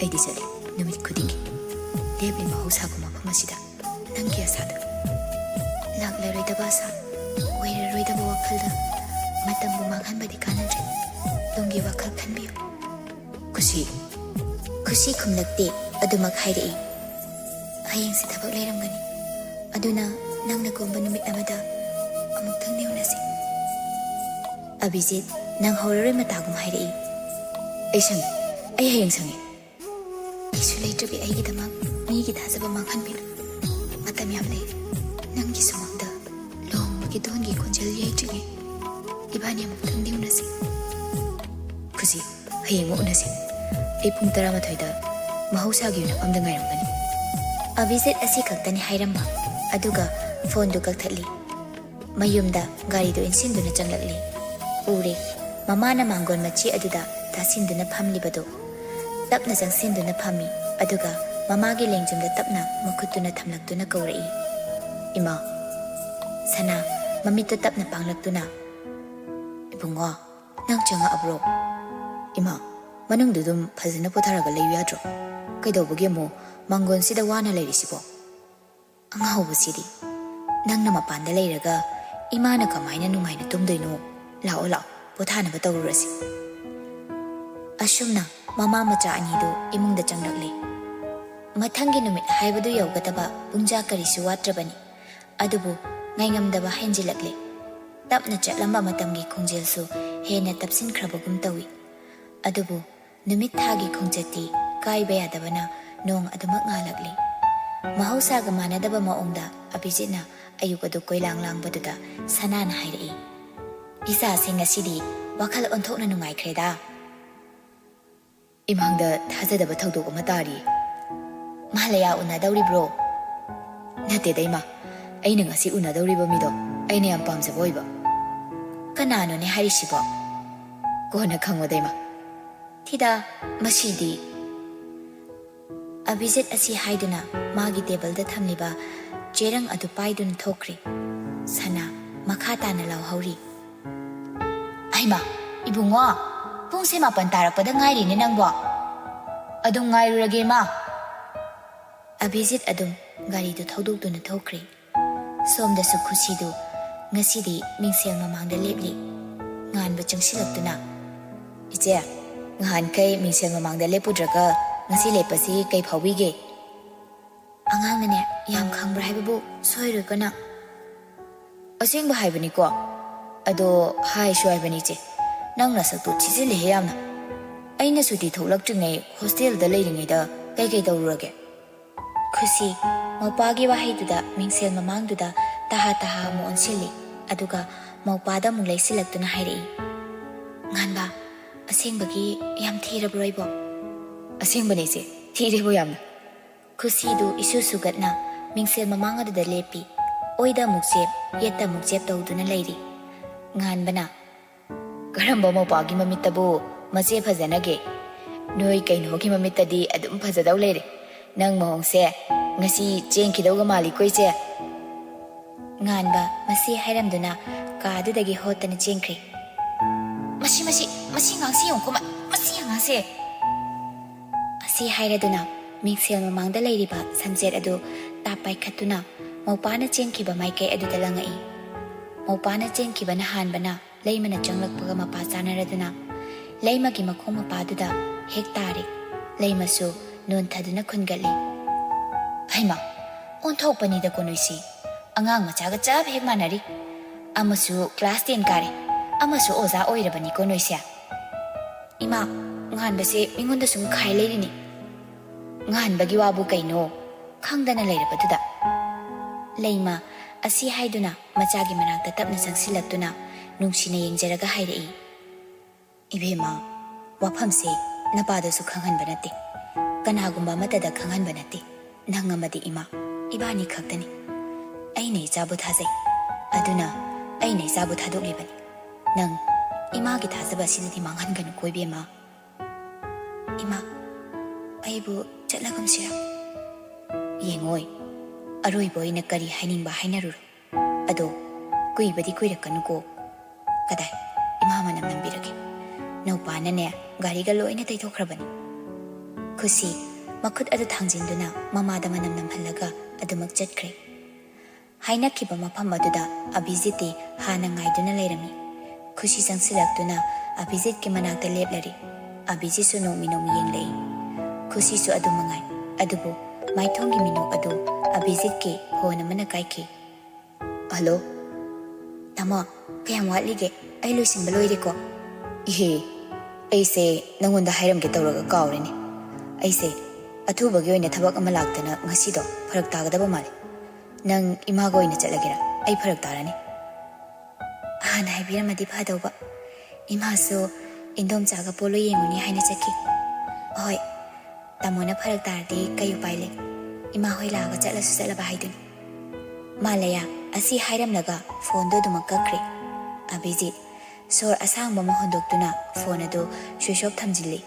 "ꯑꯩꯗꯤ ꯆꯠꯂꯤ, ꯅꯨꯃꯤꯠ ꯈꯨꯗꯤꯡꯒꯤ꯫ ꯂꯦꯞꯂꯤ ꯃꯍꯧꯁꯥꯒꯨꯝ ꯃꯐꯝ ꯑꯁꯤꯗ ꯅꯪꯒꯤ ꯑꯁꯥꯗ꯫ ꯂꯥꯛꯂꯔꯣꯏꯗꯕ ꯑꯁꯥ, ꯑꯣꯏꯔꯔꯣꯏꯗꯕ ꯋꯥꯈꯜꯗ ꯃꯇꯝꯕꯨ ꯃꯥꯡꯍꯟꯕꯗꯤ ꯀꯥꯟꯅꯗ꯭ꯔꯦ꯫ ꯇꯨꯡꯒꯤ ꯋꯥꯈꯜ ꯈꯟꯕꯤꯌꯨ꯫" "ꯈꯨꯁꯤ꯫" ꯈꯨꯁꯤ ꯈꯨꯝꯂꯛꯇꯦ, ꯑꯗꯨꯃꯛ ꯍꯥꯏꯔꯛꯏ, "ꯍꯌꯦꯡꯁꯦ ꯊꯕꯛ ꯂꯩꯔꯝꯒꯅꯤ꯫ ꯑꯗꯨꯅ ꯅꯪꯅ ꯀꯣꯝꯕ ꯅꯨꯃꯤꯠ ꯑꯃꯗ ꯑꯃꯨꯛꯇꯪꯗꯤ ꯎꯅꯁꯤ꯫" ꯑꯚꯤꯖꯤꯠ ꯅꯪꯍꯧꯔꯔꯣꯏ ꯃꯇꯥꯒꯨꯝ ꯍꯥꯏꯔꯛꯏ, "ꯑꯩ ꯁꯪꯉꯤ, ꯑꯩ ꯍꯌꯦꯡ ꯁꯪꯉꯤ꯫" "ꯀꯩꯁꯨ ꯂꯩꯇ꯭ꯔꯕꯤ ꯑꯩꯒꯤꯗꯃꯛ ꯃꯤꯒꯤ ꯊꯥꯖꯕ ꯃꯥꯡꯍꯟꯕꯤꯅꯨ꯫ ꯃꯇꯝ ꯌꯥꯝ ꯂꯩ꯫ ꯅꯪꯒꯤ ꯁꯨꯃꯥꯡꯗ ꯂꯨꯍꯣꯡꯕꯒꯤ ꯗꯣꯟꯒꯤ ꯈꯣꯟꯖꯦꯜ ꯌꯩꯗ꯭ꯔꯤꯉꯩ ꯏꯕꯥꯅꯤ ꯑꯃꯨꯛꯇꯪꯗꯤ ꯎꯅꯁꯤ꯫" "ꯈꯨꯁꯤ, ꯍꯌꯦꯡꯃꯛ ꯎꯅꯁꯤ꯫ ꯑꯩ ꯄꯨꯡ ꯇꯔꯥꯃꯥꯊꯣꯏꯗ ꯃꯍꯧꯁꯥꯒꯤ ꯌꯨꯝꯐꯝꯗ ꯉꯥꯏꯔꯝꯒꯅꯤ꯫" ꯑꯚꯤꯖꯤꯠ ꯑꯁꯤ ꯈꯛꯇꯅꯤ ꯍꯥꯏꯔꯝꯕ, ꯑꯗꯨꯒ ꯐꯣꯟꯗꯨ ꯀꯛꯊꯠꯂꯤ꯫ ꯃꯌꯨꯝꯗ ꯒꯥꯔꯤꯗꯨ ꯏꯟꯁꯤꯟꯗꯨꯅ ꯆꯪꯂꯛꯂꯤ꯫ ꯎꯔꯦ, ꯃꯃꯥꯅ ꯃꯥꯡꯒꯣꯟ ꯃꯆꯤ ꯑꯗꯨꯗ ꯇꯥꯁꯤꯟꯗꯨꯅ ꯐꯝꯂꯤꯕꯗꯨ꯫ ꯇꯞꯅ ꯆꯪꯁꯤꯟꯗꯨꯅ ꯐꯝꯃꯤ, ꯑꯗꯨꯒ ꯃꯃꯥꯒꯤ ꯂꯦꯡꯖꯨꯝꯗ ꯇꯞꯅ ꯃꯈꯨꯠꯇꯨꯅ ꯊꯝꯂꯛꯇꯨꯅ ꯀꯧꯔꯛꯏ, "ꯏꯃꯥ!" ꯁꯅꯥ ꯃꯃꯤꯠꯇꯨ ꯇꯞꯅ ꯄꯥꯡꯂꯛꯇꯨꯅ, "ꯏꯕꯨꯡꯉꯣ, ꯅꯪ ꯆꯪꯉꯛꯑꯕ꯭ꯔꯣ?" "ꯏꯃꯥ, ꯃꯅꯨꯡꯗ ꯑꯗꯨꯝ ꯐꯖꯅ ꯄꯣꯊꯥꯔꯒ ꯂꯩꯌꯨ ꯌꯥꯗ꯭ꯔꯣ? ꯀꯩꯗꯧꯕꯒꯤ ꯑꯃꯨꯛ ꯃꯥꯡꯒꯣꯟꯁꯤꯗ ꯋꯥꯅ ꯂꯩꯔꯤꯁꯤꯕꯣ? ꯑꯉꯥꯎꯕꯁꯤꯗꯤ, ꯅꯪꯅ ꯃꯄꯥꯟꯗ ꯂꯩꯔꯒ ꯏꯃꯥꯅ ꯀꯃꯥꯏꯅ ꯅꯨꯡꯉꯥꯏꯅ ꯇꯨꯝꯗꯣꯏꯅꯣ? ꯂꯥꯛꯑꯣ, ꯂꯥꯛꯑꯣ, ꯄꯣꯊꯥꯅꯕ ꯇꯧꯔꯨꯔꯁꯤ꯫" ꯑꯁꯨꯝꯅ ꯃꯃꯥ ꯃꯆꯥ ꯑꯅꯤꯗꯨ ꯏꯃꯨꯡꯗ ꯆꯪꯂꯛꯂꯦ꯫ ꯃꯊꯪꯒꯤ ꯅꯨꯃꯤꯠ ꯍꯥꯏꯕꯗꯨ ꯌꯧꯒꯗꯕ ꯄꯨꯡꯖꯥ ꯀꯔꯤꯁꯨ ꯋꯥꯠꯇ꯭ꯔꯕꯅꯤ꯫ ꯑꯗꯨꯕꯨ ꯉꯥꯏꯉꯝꯗꯕ ꯍꯦꯟꯖꯤꯜꯂꯛꯂꯦ꯫ ꯇꯞꯅ ꯆꯠꯂꯝꯕ ꯃꯇꯝꯒꯤ ꯈꯣꯡꯖꯦꯜꯁꯨ ꯍꯦꯟꯅ ꯇꯞꯁꯤꯟꯈ꯭ꯔꯕꯒꯨꯝ ꯇꯧꯏ꯫ ꯑꯗꯨꯕꯨ ꯅꯨꯃꯤꯠ ꯊꯥꯒꯤ ꯈꯣꯡꯆꯠꯇꯤ ꯀꯥꯏꯕ ꯌꯥꯗꯕꯅ ꯅꯣꯡ ꯑꯗꯨꯃꯛ ꯉꯥꯜꯂꯛꯂꯤ꯫ ꯃꯍꯧꯁꯥꯒ ꯃꯥꯟꯅꯗꯕ ꯃꯑꯣꯡꯗ ꯑꯚꯤꯖꯤꯠꯅ ꯑꯌꯨꯛ ꯑꯗꯨ ꯀꯣꯏꯂꯥꯡ ꯂꯥꯡꯕꯗꯨꯗ ꯁꯅꯥꯅ ꯍꯥꯏꯔꯛꯏ, "ꯏꯆꯥꯁꯦ ꯉꯁꯤꯗꯤ ꯋꯥꯈꯜ ꯑꯣꯟꯊꯣꯛꯅ ꯅꯨꯡꯉꯥꯏꯈ꯭ꯔꯦꯗ꯫" "ꯏꯃꯥꯡꯗ ꯊꯥꯖꯗꯕ ꯊꯧꯗꯣꯛ ꯑꯃ ꯇꯥꯔꯤ꯫" "ꯃꯥꯂꯌꯥ ꯎꯅꯗꯧꯔꯤꯕ꯭ꯔꯣ?" "ꯅꯠꯇꯦꯗ ꯏꯃꯥ, ꯑꯩꯅ ꯉꯁꯤ ꯎꯅꯗꯧꯔꯤꯕ ꯃꯤꯗꯣ ꯑꯩꯅ ꯌꯥꯝ ꯄꯥꯝꯖꯕ ꯑꯣꯏꯕ꯫" "ꯀꯅꯥꯅꯣꯅꯦ ꯍꯥꯏꯔꯤꯁꯤꯕꯣ?" "ꯀꯣꯟꯅ ꯈꯪꯉꯣꯗ ꯏꯃꯥ꯫" "ꯊꯤꯗ, ꯃꯁꯤꯗꯤ꯫" ꯑꯚꯤꯖꯤꯠ ꯑꯁꯤ ꯍꯥꯏꯗꯨꯅ ꯃꯥꯒꯤ ꯇꯦꯕꯜꯗ ꯊꯝꯂꯤꯕ ꯆꯦꯔꯪ ꯑꯗꯨ ꯄꯥꯏꯗꯨꯅ ꯊꯣꯛꯈ꯭ꯔꯦ꯫ ꯁꯅꯥ ꯃꯈꯥ ꯇꯥꯅ ꯂꯥꯎꯍꯧꯔꯤ, "ꯍꯩꯃꯥ, ꯏꯕꯨꯡꯉꯣ, ꯄꯨꯡꯁꯦ ꯃꯥꯄꯟ ꯇꯥꯔꯛꯄꯗ ꯉꯥꯏꯔꯤꯅꯦ ꯅꯪꯕꯣ꯫" "ꯑꯗꯨꯝ ꯉꯥꯏꯔꯨꯔꯒꯦ, ꯏꯃꯥ꯫" ꯑꯚꯤꯖꯤꯠ ꯑꯗꯨꯝ ꯒꯥꯔꯤꯗꯨ ꯊꯧꯗꯣꯛꯇꯨꯅ ꯊꯣꯛꯈ꯭ꯔꯦ꯫ ꯁꯣꯝꯗꯁꯨ ꯈꯨꯁꯤꯗꯨ ꯉꯁꯤꯗꯤ ꯃꯤꯡꯁꯦꯜ ꯃꯃꯥꯡꯗ ꯂꯦꯞꯂꯤ꯫ ꯉꯥꯟꯕ ꯆꯪꯁꯤꯜꯂꯛꯇꯨꯅ, "ꯏꯆꯦ, ꯉꯍꯥꯟꯈꯩ ꯃꯤꯡꯁꯦꯜ ꯃꯃꯥꯡꯗ ꯂꯦꯞꯄꯨꯗ꯭ꯔꯒ ꯉꯁꯤ ꯂꯦꯞꯄꯁꯤ ꯀꯩ ꯐꯥꯎꯕꯤꯒꯦ?" "ꯑꯉꯥꯡꯅꯅꯦ ꯌꯥꯝ ꯈꯪꯕ꯭ꯔꯥ ꯍꯥꯏꯕꯕꯨ ꯁꯣꯏꯔꯣꯏꯀꯣ ꯅꯪ꯫" "ꯑꯁꯦꯡꯕ ꯍꯥꯏꯕꯅꯤꯀꯣ꯫ ꯑꯗꯣ ꯍꯥꯏꯁꯨ ꯍꯥꯏꯕꯅꯤ ꯏꯆꯦ, ꯅꯪ ꯅꯁꯛꯇꯨ ꯊꯤꯖꯤꯜꯂꯤꯍꯦ ꯌꯥꯝꯅ꯫ ꯑꯩꯅ ꯁꯨꯇꯤ ꯊꯣꯛꯂꯛꯇ꯭ꯔꯤꯉꯩ ꯍꯣꯁꯇꯦꯜꯗ ꯂꯩꯔꯤꯉꯩꯗ ꯀꯩꯀꯩ ꯇꯧꯔꯨꯔꯒꯦ?" ꯈꯨꯁꯤ ꯃꯧꯄꯥꯒꯤ ꯋꯥꯍꯩꯗꯨꯗ ꯃꯤꯡꯁꯦꯜ ꯃꯃꯥꯡꯗꯨꯗ ꯇꯍꯥ ꯇꯍꯥ ꯑꯃꯨꯛ ꯑꯣꯟꯁꯤꯜꯂꯤ, ꯑꯗꯨꯒ ꯃꯧꯄꯥꯗ ꯑꯃꯨꯛ ꯂꯩꯁꯤꯜꯂꯛꯇꯨꯅ ꯍꯥꯏꯔꯛꯏ, "ꯉꯥꯟꯕ, ꯑꯁꯦꯡꯕꯒꯤ ꯌꯥꯝ ꯊꯤꯔꯕ꯭ꯔꯣ ꯑꯩꯕꯣ?" "ꯑꯁꯦꯡꯕꯅꯦ ꯏꯆꯦ, ꯊꯤꯔꯦꯕꯣ ꯌꯥꯝꯅ꯫" ꯈꯨꯁꯤꯗꯨ ꯏꯁꯨ ꯁꯨꯒꯠꯅ ꯃꯤꯡꯁꯦꯜ ꯃꯃꯥꯡ ꯑꯗꯨꯗ ꯂꯦꯞꯄꯤ꯫ ꯑꯣꯏꯗ ꯑꯃꯨꯛ ꯆꯦꯞ, ꯌꯦꯠꯇ ꯑꯃꯨꯛ ꯆꯦꯞ ꯇꯧꯗꯨꯅ ꯂꯩꯔꯤ꯫ ꯉꯥꯟꯕꯅ, "ꯀꯔꯝꯕ ꯃꯧꯄ꯭ꯋꯥꯒꯤ ꯃꯃꯤꯠꯇꯕꯨ ꯃꯆꯦ ꯐꯖꯅꯒꯦ? ꯅꯣꯏ ꯀꯩꯅꯣꯒꯤ ꯃꯃꯤꯠꯇꯗꯤ ꯑꯗꯨꯝ ꯐꯖꯗꯧ ꯂꯩꯔꯦ꯫ ꯅꯪ ꯃꯑꯣꯡꯁꯦ ꯉꯁꯤ ꯆꯦꯟꯈꯤꯗꯧꯒ ꯃꯥꯜꯂꯤꯀꯣ, ꯏꯆꯦ?" ꯉꯥꯟꯕ ꯃꯁꯤ ꯍꯥꯏꯔꯝꯗꯨꯅ ꯀꯥꯗꯨꯗꯒꯤ ꯍꯣꯠꯇꯅ ꯆꯦꯟꯈ꯭ꯔꯦ꯫ "ꯃꯁꯤ, ꯃꯁꯤ, ꯃꯁꯤ ꯑꯉꯥꯡꯁꯤ ꯌꯦꯡꯉꯨꯀꯣ, ꯃ-, ꯃꯁꯤ ꯑꯉꯥꯡꯁꯦ!" ꯑꯁꯤ ꯍꯥꯏꯔꯗꯨꯅ ꯃꯤꯡꯁꯦꯜ ꯃꯃꯥꯡꯗ ꯂꯩꯔꯤꯕ ꯁꯟꯁꯦꯠ ꯑꯗꯨ ꯇꯥꯞ ꯄꯥꯏꯈꯠꯇꯨꯅ ꯃꯧꯄꯥꯅ ꯆꯦꯟꯈꯤꯕ ꯃꯥꯏꯀꯩ ꯑꯗꯨꯗ ꯂꯪꯉꯛꯏ꯫ ꯃꯧꯄꯥꯅ ꯆꯦꯟꯈꯤꯕꯅ ꯍꯥꯟꯕꯅ ꯂꯩꯃꯅ ꯆꯪꯂꯛꯄꯒ ꯃꯄꯥ ꯆꯥꯅꯔꯗꯨꯅ ꯂꯩꯃꯒꯤ ꯃꯈꯣꯡ ꯃꯄꯥꯗꯨꯗ ꯍꯦꯛ ꯇꯥꯔꯦ꯫ ꯂꯩꯃꯁꯨ ꯅꯣꯟꯊꯗꯨꯅ ꯈꯨꯟꯒꯠꯂꯤ꯫ "ꯍꯩꯃꯥ, ꯑꯣꯟꯊꯣꯛꯄꯅꯤꯗꯀꯣ ꯅꯣꯏꯁꯤ꯫ ꯑꯉꯥꯡ ꯃꯆꯥꯒ ꯆꯞ ꯍꯦꯛ ꯃꯥꯟꯅꯔꯤ꯫ ꯑꯃꯁꯨ class ten ꯀꯥꯔꯦ, ꯑꯃꯁꯨ ꯑꯣꯖꯥ ꯑꯣꯏꯔꯕꯅꯤꯀꯣ ꯅꯣꯏꯁꯦ꯫ ꯏꯃꯥ, ꯉꯥꯟꯕꯁꯦ ꯃꯤꯉꯣꯟꯗ ꯁꯨꯝ ꯈꯥꯏ ꯂꯩꯔꯤꯅꯤ꯫ ꯉꯥꯟꯕꯒꯤ ꯋꯥꯕꯨ ꯀꯩꯅꯣ, ꯈꯪꯗꯅ ꯂꯩꯔꯕꯗꯨꯗ?" ꯂꯩꯃ ꯑꯁꯤ ꯍꯥꯏꯗꯨꯅ ꯃꯆꯥꯒꯤ ꯃꯅꯥꯛꯇ ꯇꯞꯅ ꯆꯪꯁꯤꯜꯂꯛꯇꯨꯅ ꯅꯨꯡꯁꯤꯅ ꯌꯦꯡꯖꯔꯒ ꯍꯥꯏꯔꯛꯏ, "ꯏꯕꯦꯝꯃ, ꯋꯥꯐꯝꯁꯦ ꯅꯄꯥꯗꯁꯨ ꯈꯪꯍꯟꯕ ꯅꯠꯇꯦ, ꯀꯅꯥꯒꯨꯝꯕ ꯑꯃꯠꯇꯗ ꯈꯪꯍꯟꯕ ꯅꯠꯇꯦ꯫ ꯅꯪ ꯑꯃꯗꯤ ꯏꯃꯥ, ꯏꯕꯥꯅꯤ ꯈꯛꯇꯅꯤ꯫ ꯑꯩꯅ ꯏꯆꯥꯕꯨ ꯊꯥꯖꯩ, ꯑꯗꯨꯅ ꯑꯩꯅ ꯏꯆꯥꯕꯨ ꯊꯥꯗꯣꯛꯂꯤꯕꯅꯤ꯫ ꯅꯪ ꯏꯃꯥꯒꯤ ꯊꯥꯖꯕ ꯑꯁꯤꯗꯗꯤ ꯃꯥꯡꯍꯟꯒꯅꯨꯀꯣ, ꯏꯕꯦꯝꯃ꯫" "ꯏꯃꯥ, ꯑꯩꯕꯨ ꯆꯠꯂꯒꯨꯝꯁꯤꯔ?" "ꯌꯦꯡꯉꯣꯏ, ꯑꯔꯣꯏꯕ ꯑꯣꯏꯅ ꯀꯔꯤ ꯍꯥꯏꯅꯤꯡꯕ ꯍꯥꯏꯅꯔꯨꯔꯣ꯫ ꯑꯗꯣ ꯀꯨꯏꯕꯗꯤ ꯀꯨꯏꯔꯛꯀꯅꯨꯀꯣ꯫ ꯀꯗꯥꯏ, ꯏꯃꯥ ꯃꯅꯝ ꯅꯝꯕꯤꯔꯒꯦ꯫ ꯅꯧꯄꯥꯅꯅꯦ ꯒꯥꯔꯤꯒ ꯂꯣꯏꯅ ꯇꯩꯊꯣꯛꯈ꯭ꯔꯕꯅꯤ꯫" ꯈꯨꯁꯤ ꯃꯈꯨꯠ ꯑꯗꯨ ꯊꯥꯡꯖꯤꯟꯗꯨꯅ ꯃꯃꯥꯗ ꯃꯅꯝ ꯅꯝꯍꯜꯂꯒ ꯑꯗꯨꯃꯛ ꯆꯠꯈ꯭ꯔꯦ꯫ ꯍꯥꯏꯅꯈꯤꯕ ꯃꯐꯝ ꯑꯗꯨꯗ ꯑꯚꯤꯖꯤꯠꯇꯤ ꯍꯥꯟꯅ ꯉꯥꯏꯗꯨꯅ ꯂꯩꯔꯝꯃꯤ꯫ ꯈꯨꯁꯤ ꯆꯪꯁꯤꯜꯂꯛꯇꯨꯅ ꯑꯚꯤꯖꯤꯠꯀꯤ ꯃꯅꯥꯛꯇ ꯂꯦꯞꯂꯔꯤ꯫ ꯑꯚꯤꯖꯤꯠꯁꯨ ꯅꯣꯡꯃꯤ ꯅꯣꯡꯃꯤ ꯌꯦꯡꯂꯛꯏ꯫ ꯈꯨꯁꯤꯁꯨ ꯑꯗꯨ ꯃꯉꯥꯏ꯫ ꯑꯗꯨꯕꯨ ꯃꯥꯏꯊꯣꯡꯒꯤ ꯃꯤꯅꯣꯛ ꯑꯗꯨ ꯑꯚꯤꯖꯤꯠꯀꯤ ꯐꯣꯟ ꯑꯃꯅ ꯀꯥꯏꯈꯤ꯫ "ꯍꯜꯂꯣ꯫" "ꯇꯥꯃꯣ, ꯀꯌꯥꯝ ꯋꯥꯠꯂꯤꯒꯦ? ꯑꯩ ꯂꯣꯏꯁꯤꯟꯕ ꯂꯣꯏꯔꯦꯀꯣ꯫" "ꯏꯍꯦ, ꯑꯩꯁꯦ ꯅꯪꯉꯣꯟꯗ ꯍꯥꯏꯔꯝꯒꯦ ꯇꯧꯔꯒ ꯀꯥꯎꯔꯦꯅꯦ꯫ ꯑꯩꯁꯦ ꯑꯊꯨꯕꯒꯤ ꯑꯣꯏꯅ ꯊꯕꯛ ꯑꯃ ꯂꯥꯛꯇꯅ ꯉꯁꯤꯗꯣ ꯐꯔꯛ ꯇꯥꯒꯗꯕ ꯃꯥꯜꯂꯦ꯫ ꯅꯪ ꯏꯃꯥꯒ ꯑꯣꯏꯅ ꯆꯠꯂꯒꯦꯔꯥ? ꯑꯩ ꯐꯔꯛ ꯇꯥꯔꯅꯤ꯫" "ꯍꯥꯟꯅ ꯍꯥꯏꯕꯤꯔꯝꯃꯗꯤ ꯐꯗꯧꯕ꯫ ꯏꯃꯥꯁꯨ ꯏꯟꯗꯣꯝꯆꯥꯒ ꯄꯣꯂꯣ ꯌꯦꯡꯉꯨꯅꯤ ꯍꯥꯏꯅ ꯆꯠꯈꯤ꯫" "ꯍꯣꯏ, "ꯇꯥꯃꯣꯅ ꯐꯔꯛ ꯇꯥꯔꯗꯤ ꯀꯩ ꯎꯄꯥꯏ ꯂꯩ? ꯏꯃꯥ ꯍꯣꯏ ꯂꯥꯛꯑꯒ ꯆꯠꯂꯁꯨ ꯆꯠꯂꯕ ꯍꯥꯏꯗꯨꯅꯤ꯫" ꯃꯥꯂꯌꯥ ꯑꯁꯤ ꯍꯥꯏꯔꯝꯂꯒ ꯐꯣꯟꯗꯣ ꯑꯗꯨꯃꯛ ꯀꯛꯈ꯭ꯔꯦ꯫ ꯑꯚꯤꯖꯤꯠ ꯁꯣꯔ ꯑꯁꯥꯡꯕ ꯑꯃ ꯍꯣꯟꯗꯣꯛꯇꯨꯅ ꯐꯣꯟ ꯑꯗꯨ ꯁ꯭ꯋꯤꯆ ꯑꯣꯐ ꯊꯝꯖꯤꯜꯂꯤ꯫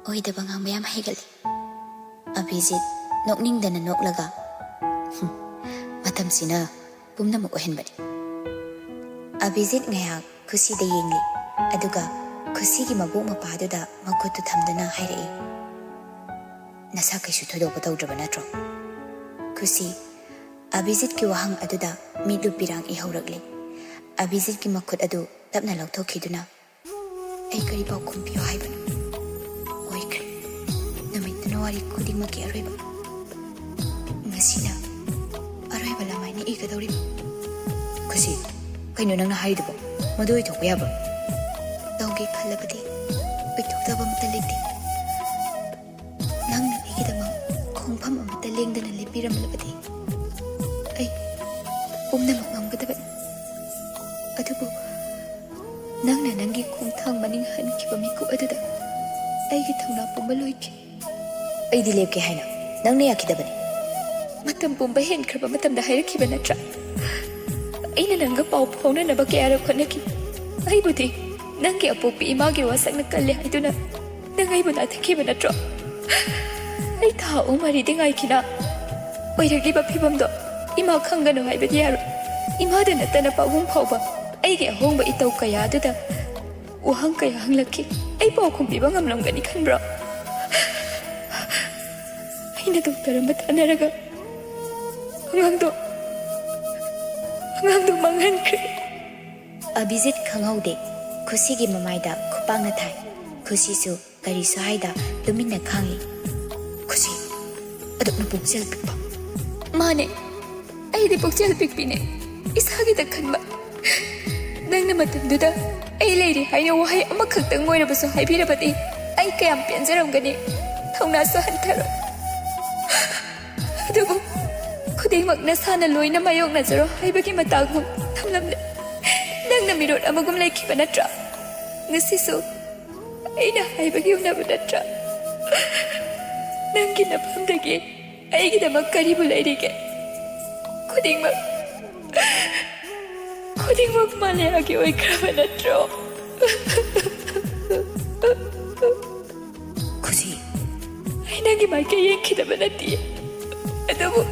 "ꯑꯣꯏꯗꯕ ꯉꯥꯡꯕ ꯌꯥꯝ ꯍꯩꯒꯜꯂꯤ꯫" ꯑꯚꯤꯖꯤꯠ ꯅꯣꯛꯅꯤꯡꯗꯅ ꯅꯣꯛꯂꯒ, "ꯍꯨꯝ, ꯃꯇꯝꯁꯤꯅ ꯄꯨꯝꯅꯃꯛ ꯑꯣꯏꯍꯟꯕꯅꯤ꯫" ꯑꯚꯤꯖꯤꯠ ꯉꯥꯏꯍꯥꯛ ꯈꯨꯁꯤꯗ ꯌꯦꯡꯂꯤ, ꯑꯗꯨꯒ ꯈꯨꯁꯤꯒꯤ ꯃꯕꯨꯛ ꯃꯄꯥꯗꯨꯗ ꯃꯈꯨꯠꯇꯨ ꯊꯝꯗꯨꯅ ꯍꯥꯏꯔꯛꯏ, "ꯅꯁꯥ ꯀꯩꯁꯨ ꯊꯣꯏꯗꯣꯛꯄ ꯇꯧꯗ꯭ꯔꯕ ꯅꯠꯇ꯭ꯔꯣ?" ꯈꯨꯁꯤ ꯑꯚꯤꯖꯤꯠꯀꯤ ꯋꯥꯍꯪ ꯑꯗꯨꯗ ꯃꯤꯠꯂꯨ ꯄꯤꯔꯥꯡ ꯏꯍꯧꯔꯛꯂꯤ꯫ ꯑꯚꯤꯖꯤꯠꯀꯤ ꯃꯈꯨꯠ ꯑꯗꯨ ꯇꯞꯅ ꯂꯧꯊꯣꯛꯈꯤꯗꯨꯅ, "ꯑꯩ ꯀꯔꯤ ꯄꯥꯎꯈꯨꯝ ꯄꯤꯌꯣ ꯍꯥꯏꯕꯅꯣ? ꯑꯣꯏꯈ꯭ꯔꯦ꯫ ꯅꯨꯃꯤꯠꯇꯨꯅ ꯋꯥꯔꯤ ꯈꯨꯗꯤꯡꯃꯛꯀꯤ ꯑꯔꯣꯏꯕ꯫ ꯉꯁꯤꯅ ꯑꯔꯣꯏꯕ ꯂꯃꯥꯏꯅ ꯏꯒꯗꯧꯔꯤꯕ꯫" "ꯈꯨꯁꯤ, ꯀꯩꯅꯣ ꯅꯪꯅ ꯍꯥꯏꯔꯤꯗꯨꯕꯣ? ꯃꯗꯨ ꯑꯣꯏꯊꯣꯛꯄ ꯌꯥꯕ꯭ꯔꯣ?" "ꯇꯧꯒꯦ ꯈꯜꯂꯕꯗꯤ ꯑꯣꯏꯊꯣꯛꯇꯕ ꯑꯃꯠꯇ ꯂꯩꯇꯦ꯫ ꯅꯪꯅ ꯑꯩꯒꯤꯗꯃꯛ ꯈꯣꯡꯐꯝ ꯑꯃꯠꯇ ꯂꯦꯡꯗꯅ ꯂꯦꯞꯄꯤꯔꯝꯂꯕꯗꯤ ꯑꯩ ꯄꯨꯝꯅꯃꯛ ꯉꯝꯒꯗꯕꯅꯤ꯫ ꯑꯗꯨꯕꯨ ꯅꯪꯅ ꯅꯪꯒꯤ ꯈꯣꯡꯊꯥꯡ ꯃꯅꯤꯡ ꯍꯟꯈꯤꯕ ꯃꯤꯀꯨꯞ ꯑꯗꯨꯗ ꯑꯩꯒꯤ ꯊꯧꯅꯥ ꯄꯨꯝꯕ ꯂꯣꯏꯈꯤ꯫" "ꯑꯩꯗꯤ ꯂꯦꯞꯀꯦ ꯍꯥꯏꯅ ꯅꯪꯅ ꯌꯥꯈꯤꯗꯕꯅꯤ꯫" "ꯃꯇꯝ ꯄꯨꯝꯕ ꯍꯦꯟꯈ꯭ꯔꯕ ꯃꯇꯝꯗ ꯍꯥꯏꯔꯛꯈꯤꯕ ꯅꯠꯇ꯭ꯔꯥ? ꯑꯩꯅ ꯅꯪꯒ ꯄꯥꯎ ꯐꯥꯎꯅꯅꯕ ꯀꯌꯥꯔꯛ ꯍꯣꯠꯅꯈꯤ꯫ ꯑꯩꯕꯨꯗꯤ ꯅꯪꯒꯤ ꯑꯄꯣꯛꯄꯤ ꯏꯃꯥꯒꯤ ꯋꯥꯁꯛꯅ ꯀꯜꯂꯦ ꯍꯥꯏꯗꯨꯅ ꯅꯪ ꯑꯩꯕꯨ ꯅꯥꯊꯩꯈꯤꯕ ꯅꯠꯇ꯭ꯔꯣ? ꯑꯩ ꯊꯥ ꯑꯍꯨꯝ ꯃꯔꯤꯗꯤ ꯉꯥꯏꯈꯤꯅ ꯑꯣꯏꯔꯛꯂꯤꯕ ꯐꯤꯕꯝꯗꯣ ꯏꯃꯥ ꯈꯪꯒꯅꯨ ꯍꯥꯏꯕꯗꯤ ꯌꯥꯔꯣꯏ꯫ ꯏꯃꯥꯗ ꯅꯠꯇꯅ ꯄꯥꯕꯨꯡ ꯐꯥꯎꯕ ꯑꯩꯒꯤ ꯑꯍꯣꯡꯕ ꯏꯇꯧ ꯀꯌꯥ ꯑꯗꯨꯗ ꯋꯥꯍꯪ ꯀꯌꯥ ꯍꯪꯂꯛꯈꯤ꯫ ꯑꯩ ꯄꯥꯎꯈꯨꯝ ꯄꯤꯕ ꯉꯝꯂꯝꯒꯅꯤ ꯈꯟꯕ꯭ꯔꯣ? ꯑꯩꯅ ꯗꯣꯛꯇꯔ ꯑꯃ ꯇꯥꯟꯅꯔꯒ ꯑꯉꯥꯡꯗꯣ, ꯑꯉꯥꯡꯗꯣ ꯃꯥꯡꯍꯟꯈ꯭ꯔꯦ꯫" ꯑꯚꯤꯖꯤꯠ ꯈꯪꯍꯧꯗꯦ꯫ ꯈꯨꯁꯤꯒꯤ ꯃꯃꯥꯏꯗ ꯈꯨꯄꯥꯛꯅ ꯊꯥꯏ꯫ ꯈꯨꯁꯤꯁꯨ ꯀꯔꯤꯁꯨ ꯍꯥꯏꯗ ꯇꯨꯃꯤꯟꯅ ꯈꯥꯡꯂꯤ꯫ "ꯈꯨꯁꯤ, ꯑꯗꯨꯛꯅ ꯄꯨꯛꯆꯦꯜ ꯄꯤꯛꯄ?" "ꯃꯥꯅꯦ, ꯑꯩꯗꯤ ꯄꯨꯛꯆꯦꯜ ꯄꯤꯛꯄꯤꯅꯦ, ꯏꯁꯥꯒꯤꯗ ꯈꯟꯕ꯫ ꯅꯪꯅ ꯃꯇꯝꯗꯨꯗ ꯑꯩ ꯂꯩꯔꯤ ꯍꯥꯏꯅ ꯋꯥꯍꯩ ꯑꯃꯈꯛꯇꯪ ꯑꯣꯏꯔꯕꯁꯨ ꯍꯥꯏꯕꯤꯔꯕꯗꯤ ꯑꯩ ꯀꯌꯥꯝ ꯄꯦꯟꯖꯔꯝꯒꯅꯤ꯫ ꯊꯧꯅꯥꯁꯨ ꯍꯟꯊꯔꯣꯏ꯫ ꯑꯗꯨꯕꯨ ꯈꯨꯗꯤꯡꯃꯛ ꯅꯁꯥꯅ ꯂꯣꯏꯅ ꯃꯥꯌꯣꯛꯅꯖꯔꯣ ꯍꯥꯏꯕꯒꯤ ꯃꯇꯥꯒꯨꯝ ꯊꯝꯂꯝꯂꯦ꯫ ꯅꯪꯅ ꯃꯤꯔꯣꯠ ꯑꯃꯒꯨꯝ ꯂꯩꯈꯤꯕ ꯅꯠꯇ꯭ꯔꯥ? ꯉꯁꯤꯁꯨ ꯑꯩꯅ ꯍꯥꯏꯕꯒꯤ ꯎꯅꯕ ꯅꯠꯇ꯭ꯔꯥ?" ꯅꯪꯒꯤ ꯅꯐꯝꯗꯒꯤ ꯑꯩꯒꯤꯗꯃꯛ ꯀꯔꯤꯕꯨ ꯂꯩꯔꯤꯒꯦ? ꯈꯨꯗꯤꯡꯃꯛ, ꯈꯨꯗꯤꯡꯃꯛ ꯃꯥꯂꯦꯌꯥꯒꯤ ꯑꯣꯏꯈ꯭ꯔꯕ ꯅꯠꯇ꯭ꯔꯣ? ꯈꯨꯁꯤ, ꯑꯩ ꯅꯪꯒꯤ ꯃꯥꯏꯀꯩ ꯌꯦꯡꯈꯤꯗꯕ ꯅꯠꯇꯤꯌꯦ, ꯑꯗꯨꯕꯨ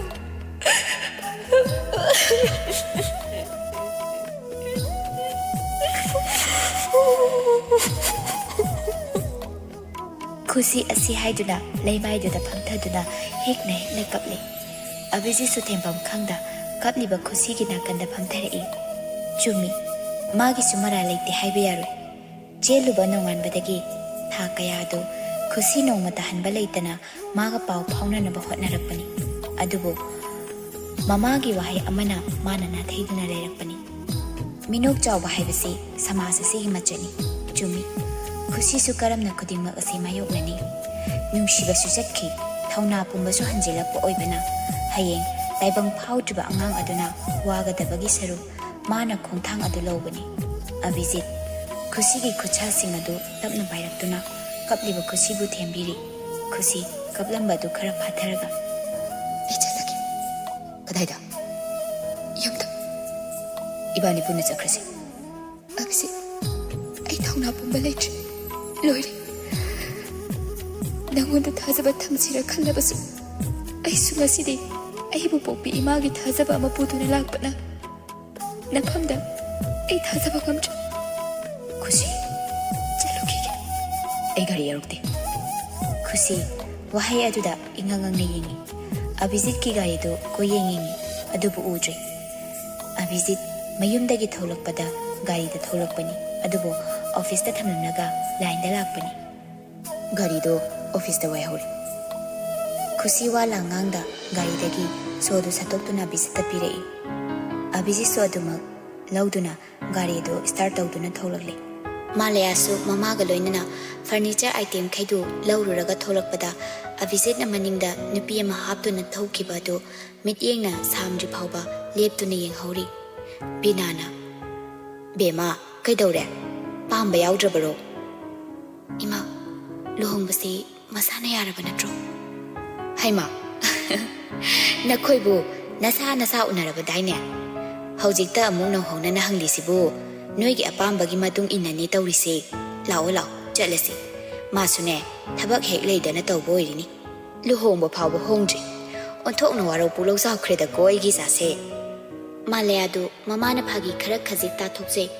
ꯈꯨꯁꯤ ꯑꯁꯤ ꯍꯥꯏꯗꯨꯅ ꯂꯩꯃꯥꯏꯗꯨꯗ ꯐꯝꯊꯗꯨꯅ ꯍꯦꯛꯅ ꯍꯦꯛꯅ ꯀꯞꯂꯤ꯫ ꯑꯚꯤꯖꯤꯠꯁꯨ ꯊꯦꯝꯐꯝ ꯈꯪꯗ ꯀꯞꯂꯤꯕ ꯈꯨꯁꯤꯒꯤ ꯅꯥꯀꯟꯗ ꯐꯝꯊꯔꯛꯏ꯫ ꯆꯨꯝꯃꯤ, ꯃꯥꯒꯤꯁꯨ ꯃꯔꯥꯜ ꯂꯩꯇꯦ ꯍꯥꯏꯕ ꯌꯥꯔꯣꯏ꯫ ꯆꯦꯜꯂꯨꯕ ꯅꯣꯡꯉꯥꯟꯕꯗꯒꯤ ꯊꯥ ꯀꯌꯥꯗꯨ ꯈꯨꯁꯤ ꯅꯣꯡꯃꯇ ꯍꯟꯕ ꯂꯩꯇꯅ ꯃꯥꯒ ꯄꯥꯎ ꯐꯥꯎꯅꯅꯕ ꯍꯣꯠꯅꯔꯛꯄꯅꯤ꯫ ꯑꯗꯨꯕꯨ ꯃꯃꯥꯒꯤ ꯋꯥꯍꯩ ꯑꯃꯅ ꯃꯥꯅ ꯅꯥꯊꯩꯗꯨꯅ ꯂꯩꯔꯛꯄꯅꯤ꯫ ꯃꯤꯅꯣꯛ ꯆꯥꯎꯕ ꯍꯥꯏꯕꯁꯤ ꯁꯃꯥꯖ ꯑꯁꯤꯒꯤ ꯃꯆꯠꯅꯤ꯫ ꯆꯨꯝꯃꯤ, ꯈꯨꯁꯤꯁꯨ ꯀꯔꯝꯅ ꯈꯨꯗꯤꯡꯃꯛ ꯑꯁꯤ ꯃꯥꯌꯣꯛꯅꯅꯤ? ꯅꯨꯡꯁꯤꯕꯁꯨ ꯆꯠꯈꯤ, ꯊꯧꯅꯥ ꯄꯨꯝꯕꯁꯨ ꯍꯟꯖꯤꯜꯂꯛꯄ ꯑꯣꯏꯕꯅ ꯍꯌꯦꯡ ꯇꯥꯏꯕꯪ ꯐꯥꯎꯗ꯭ꯔꯤꯕ ꯑꯉꯥꯡ ꯑꯗꯨꯅ ꯋꯥꯒꯗꯕꯒꯤ ꯁꯔꯨꯛ ꯃꯥꯅ ꯈꯣꯡꯊꯥꯡ ꯑꯗꯨ ꯂꯧꯕꯅꯤ꯫ ꯑꯚꯤꯖꯤꯠ, ꯈꯨꯁꯤꯒꯤ ꯈꯨꯠꯁꯥꯁꯤꯡ ꯑꯗꯨ ꯇꯞꯅ ꯄꯥꯏꯔꯛꯇꯨꯅ ꯀꯞꯂꯤꯕ ꯈꯨꯁꯤꯕꯨ ꯊꯦꯝꯕꯤꯔꯤ꯫ ꯈꯨꯁꯤ, ꯀꯞꯂꯝꯕ ꯑꯗꯨ ꯈꯔ ꯐꯥꯊꯔꯒ, "ꯑꯩ ꯆꯠꯂꯒꯦ꯫ ꯀꯗꯥꯏꯗ?" "ꯌꯨꯝꯗ꯫ ꯏꯕꯥꯅꯤ ꯄꯨꯟꯅ ꯆꯠꯈ꯭ꯔꯁꯤ꯫" "ꯑꯚꯤꯖꯤꯠ, ꯑꯩ ꯊꯧꯅꯥ ꯄꯨꯝꯕ ꯂꯩꯇ꯭ꯔꯦ꯫ ꯂꯣꯏꯔꯦ꯫ ꯅꯪꯉꯣꯟꯗ ꯊꯥꯖꯕ ꯊꯝꯁꯤꯔ ꯈꯜꯂꯕꯁꯨ, ꯑꯩꯁꯨ ꯉꯁꯤꯗꯤ ꯑꯩꯕꯨ ꯄꯣꯛꯄꯤ ꯏꯃꯥꯒꯤ ꯊꯥꯖꯕ ꯑꯃ ꯄꯨꯗꯨꯅ ꯂꯥꯛꯄꯅ ꯅꯐꯝꯗ ꯑꯩ ꯊꯥꯖꯕ ꯉꯝꯗ꯭ꯔꯦ꯫" "ꯈꯨꯁꯤ, ꯆꯠꯂꯨꯈꯤꯒꯦ꯫ ꯑꯩ ꯒꯥꯔꯤ ꯌꯧꯔꯛꯇꯦ꯫" ꯈꯨꯁꯤ ꯋꯥꯍꯩ ꯑꯗꯨꯗ ꯏꯉꯛ ꯉꯛꯅ ꯌꯦꯡꯉꯤ꯫ ꯑꯚꯤꯖꯤꯠꯀꯤ ꯒꯥꯔꯤꯗꯨ ꯀꯣꯏꯌꯦꯡ ꯌꯦꯡꯉꯤ, ꯑꯗꯨꯕꯨ ꯎꯗ꯭ꯔꯦ꯫ ꯑꯚꯤꯖꯤꯠ ꯃꯌꯨꯝꯗꯒꯤ ꯊꯣꯛꯂꯛꯄꯗ ꯒꯥꯔꯤꯗ ꯊꯣꯛꯂꯛꯄꯅꯤ, ꯑꯗꯨꯕꯨ ꯑꯣꯐꯤꯁꯇ ꯊꯝꯂꯝꯂꯒ ꯂꯥꯏꯟꯗ ꯂꯥꯛꯄꯅꯤ꯫ ꯒꯥꯔꯤꯗꯣ ꯑꯣꯐꯤꯁꯇ ꯋꯥꯏꯍꯧꯔꯦ꯫ ꯈꯨꯁꯤ ꯋꯥ ꯂꯥꯡ ꯉꯥꯡꯗ ꯒꯥꯔꯤꯗꯒꯤ ꯁꯣꯗꯨ ꯁꯠꯇꯣꯛꯇꯨꯅ ꯑꯚꯤꯖꯤꯠꯇ ꯄꯤꯔꯛꯏ꯫ ꯑꯚꯤꯖꯤꯠꯁꯨ ꯑꯗꯨꯃꯛ ꯂꯧꯗꯨꯅ ꯒꯥꯔꯤꯗꯨ ꯁ꯭ꯇꯥꯔꯠ ꯇꯧꯗꯨꯅ ꯊꯣꯛꯂꯛꯂꯦ꯫ ꯃꯥꯂꯌꯥꯁꯨ ꯃꯃꯥꯒ ꯂꯣꯏꯅꯅ ꯐꯔꯅꯤꯆꯔ ꯑꯥꯏꯇꯦꯝꯈꯩꯗꯨ ꯂꯧꯔꯨꯔꯒ ꯊꯣꯛꯂꯛꯄꯗ ꯑꯚꯤꯖꯤꯠꯅ ꯃꯅꯤꯡꯗ ꯅꯨꯄꯤ ꯑꯃ ꯍꯥꯞꯇꯨꯅ ꯊꯧꯈꯤꯕ ꯑꯗꯨ ꯃꯤꯠꯌꯦꯡꯅ ꯁꯥꯝꯗ꯭ꯔꯤ ꯐꯥꯎꯕ ꯂꯦꯞꯇꯨꯅ ꯌꯦꯡꯍꯧꯔꯤ꯫ ꯕꯤꯅꯥꯅ, "ꯕꯦꯝꯃ, ꯀꯩꯗꯧꯔꯦ? ꯄꯥꯝꯕ ꯌꯥꯎꯗ꯭ꯔꯕꯔꯣ?" "ꯏꯃꯥ, ꯂꯨꯍꯣꯡꯕꯁꯤ ꯃꯁꯥꯅ ꯌꯥꯔꯕ ꯅꯠꯇ꯭ꯔꯣ?" ꯍꯩꯃꯥ, ꯅꯈꯣꯏꯕꯨ ꯅꯁꯥ ꯅꯁꯥ ꯎꯅꯔꯕꯗꯥꯏꯅꯦ? ꯍꯧꯖꯤꯛꯇ ꯑꯃꯨꯛ ꯅꯧꯍꯧꯅꯅ ꯍꯪꯂꯤꯁꯤꯕꯨ ꯅꯣꯏꯒꯤ ꯑꯄꯥꯝꯕꯒꯤ ꯃꯇꯨꯡ ꯏꯟꯅꯅꯦ ꯇꯧꯔꯤꯁꯦ꯫ ꯂꯥꯛꯑꯣ ꯂꯥꯛꯑꯣ, ꯆꯠꯂꯁꯤ꯫ ꯃꯥꯁꯨꯅꯦ, ꯊꯕꯛ ꯍꯦꯛ ꯂꯩꯗꯅ ꯇꯧꯕ ꯑꯣꯏꯔꯤꯅꯤ꯫ ꯂꯨꯍꯣꯡꯕ ꯐꯥꯎꯕ ꯍꯣꯡꯗ꯭ꯔꯤ꯫ ꯑꯣꯟꯊꯣꯛꯅ ꯋꯥꯔꯧ ꯄꯨꯛꯂꯧ ꯆꯥꯎꯈ꯭ꯔꯦꯗꯀꯣ ꯑꯩꯒꯤ ꯏꯆꯥꯁꯦ꯫ ꯃꯥꯂꯦꯌꯥꯗꯨ ꯃꯃꯥꯅ ꯐꯥꯒꯤ ꯈꯔ ꯈꯖꯤꯛ ꯇꯥꯊꯣꯛꯆꯩ,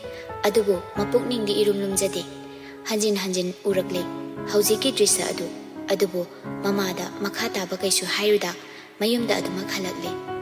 ꯑꯗꯨꯕꯨ ꯃꯄꯨꯛꯅꯤꯡꯗꯤ ꯏꯔꯨꯝ ꯂꯨꯝꯖꯗꯦ꯫ ꯍꯟꯖꯤꯟ ꯍꯟꯖꯤꯟ ꯎꯔꯛꯂꯦ ꯍꯧꯖꯤꯛꯀꯤ ꯗ꯭ꯔꯤꯁ ꯑꯗꯨ, ꯑꯗꯨꯕꯨ ꯃꯃꯥꯗ ꯃꯈꯥ ꯇꯥꯕ ꯀꯩꯁꯨ ꯍꯥꯏꯔꯨꯗ ꯃꯌꯨꯝꯗ ꯑꯗꯨꯃꯛ ꯍꯜꯂꯛꯂꯦ꯫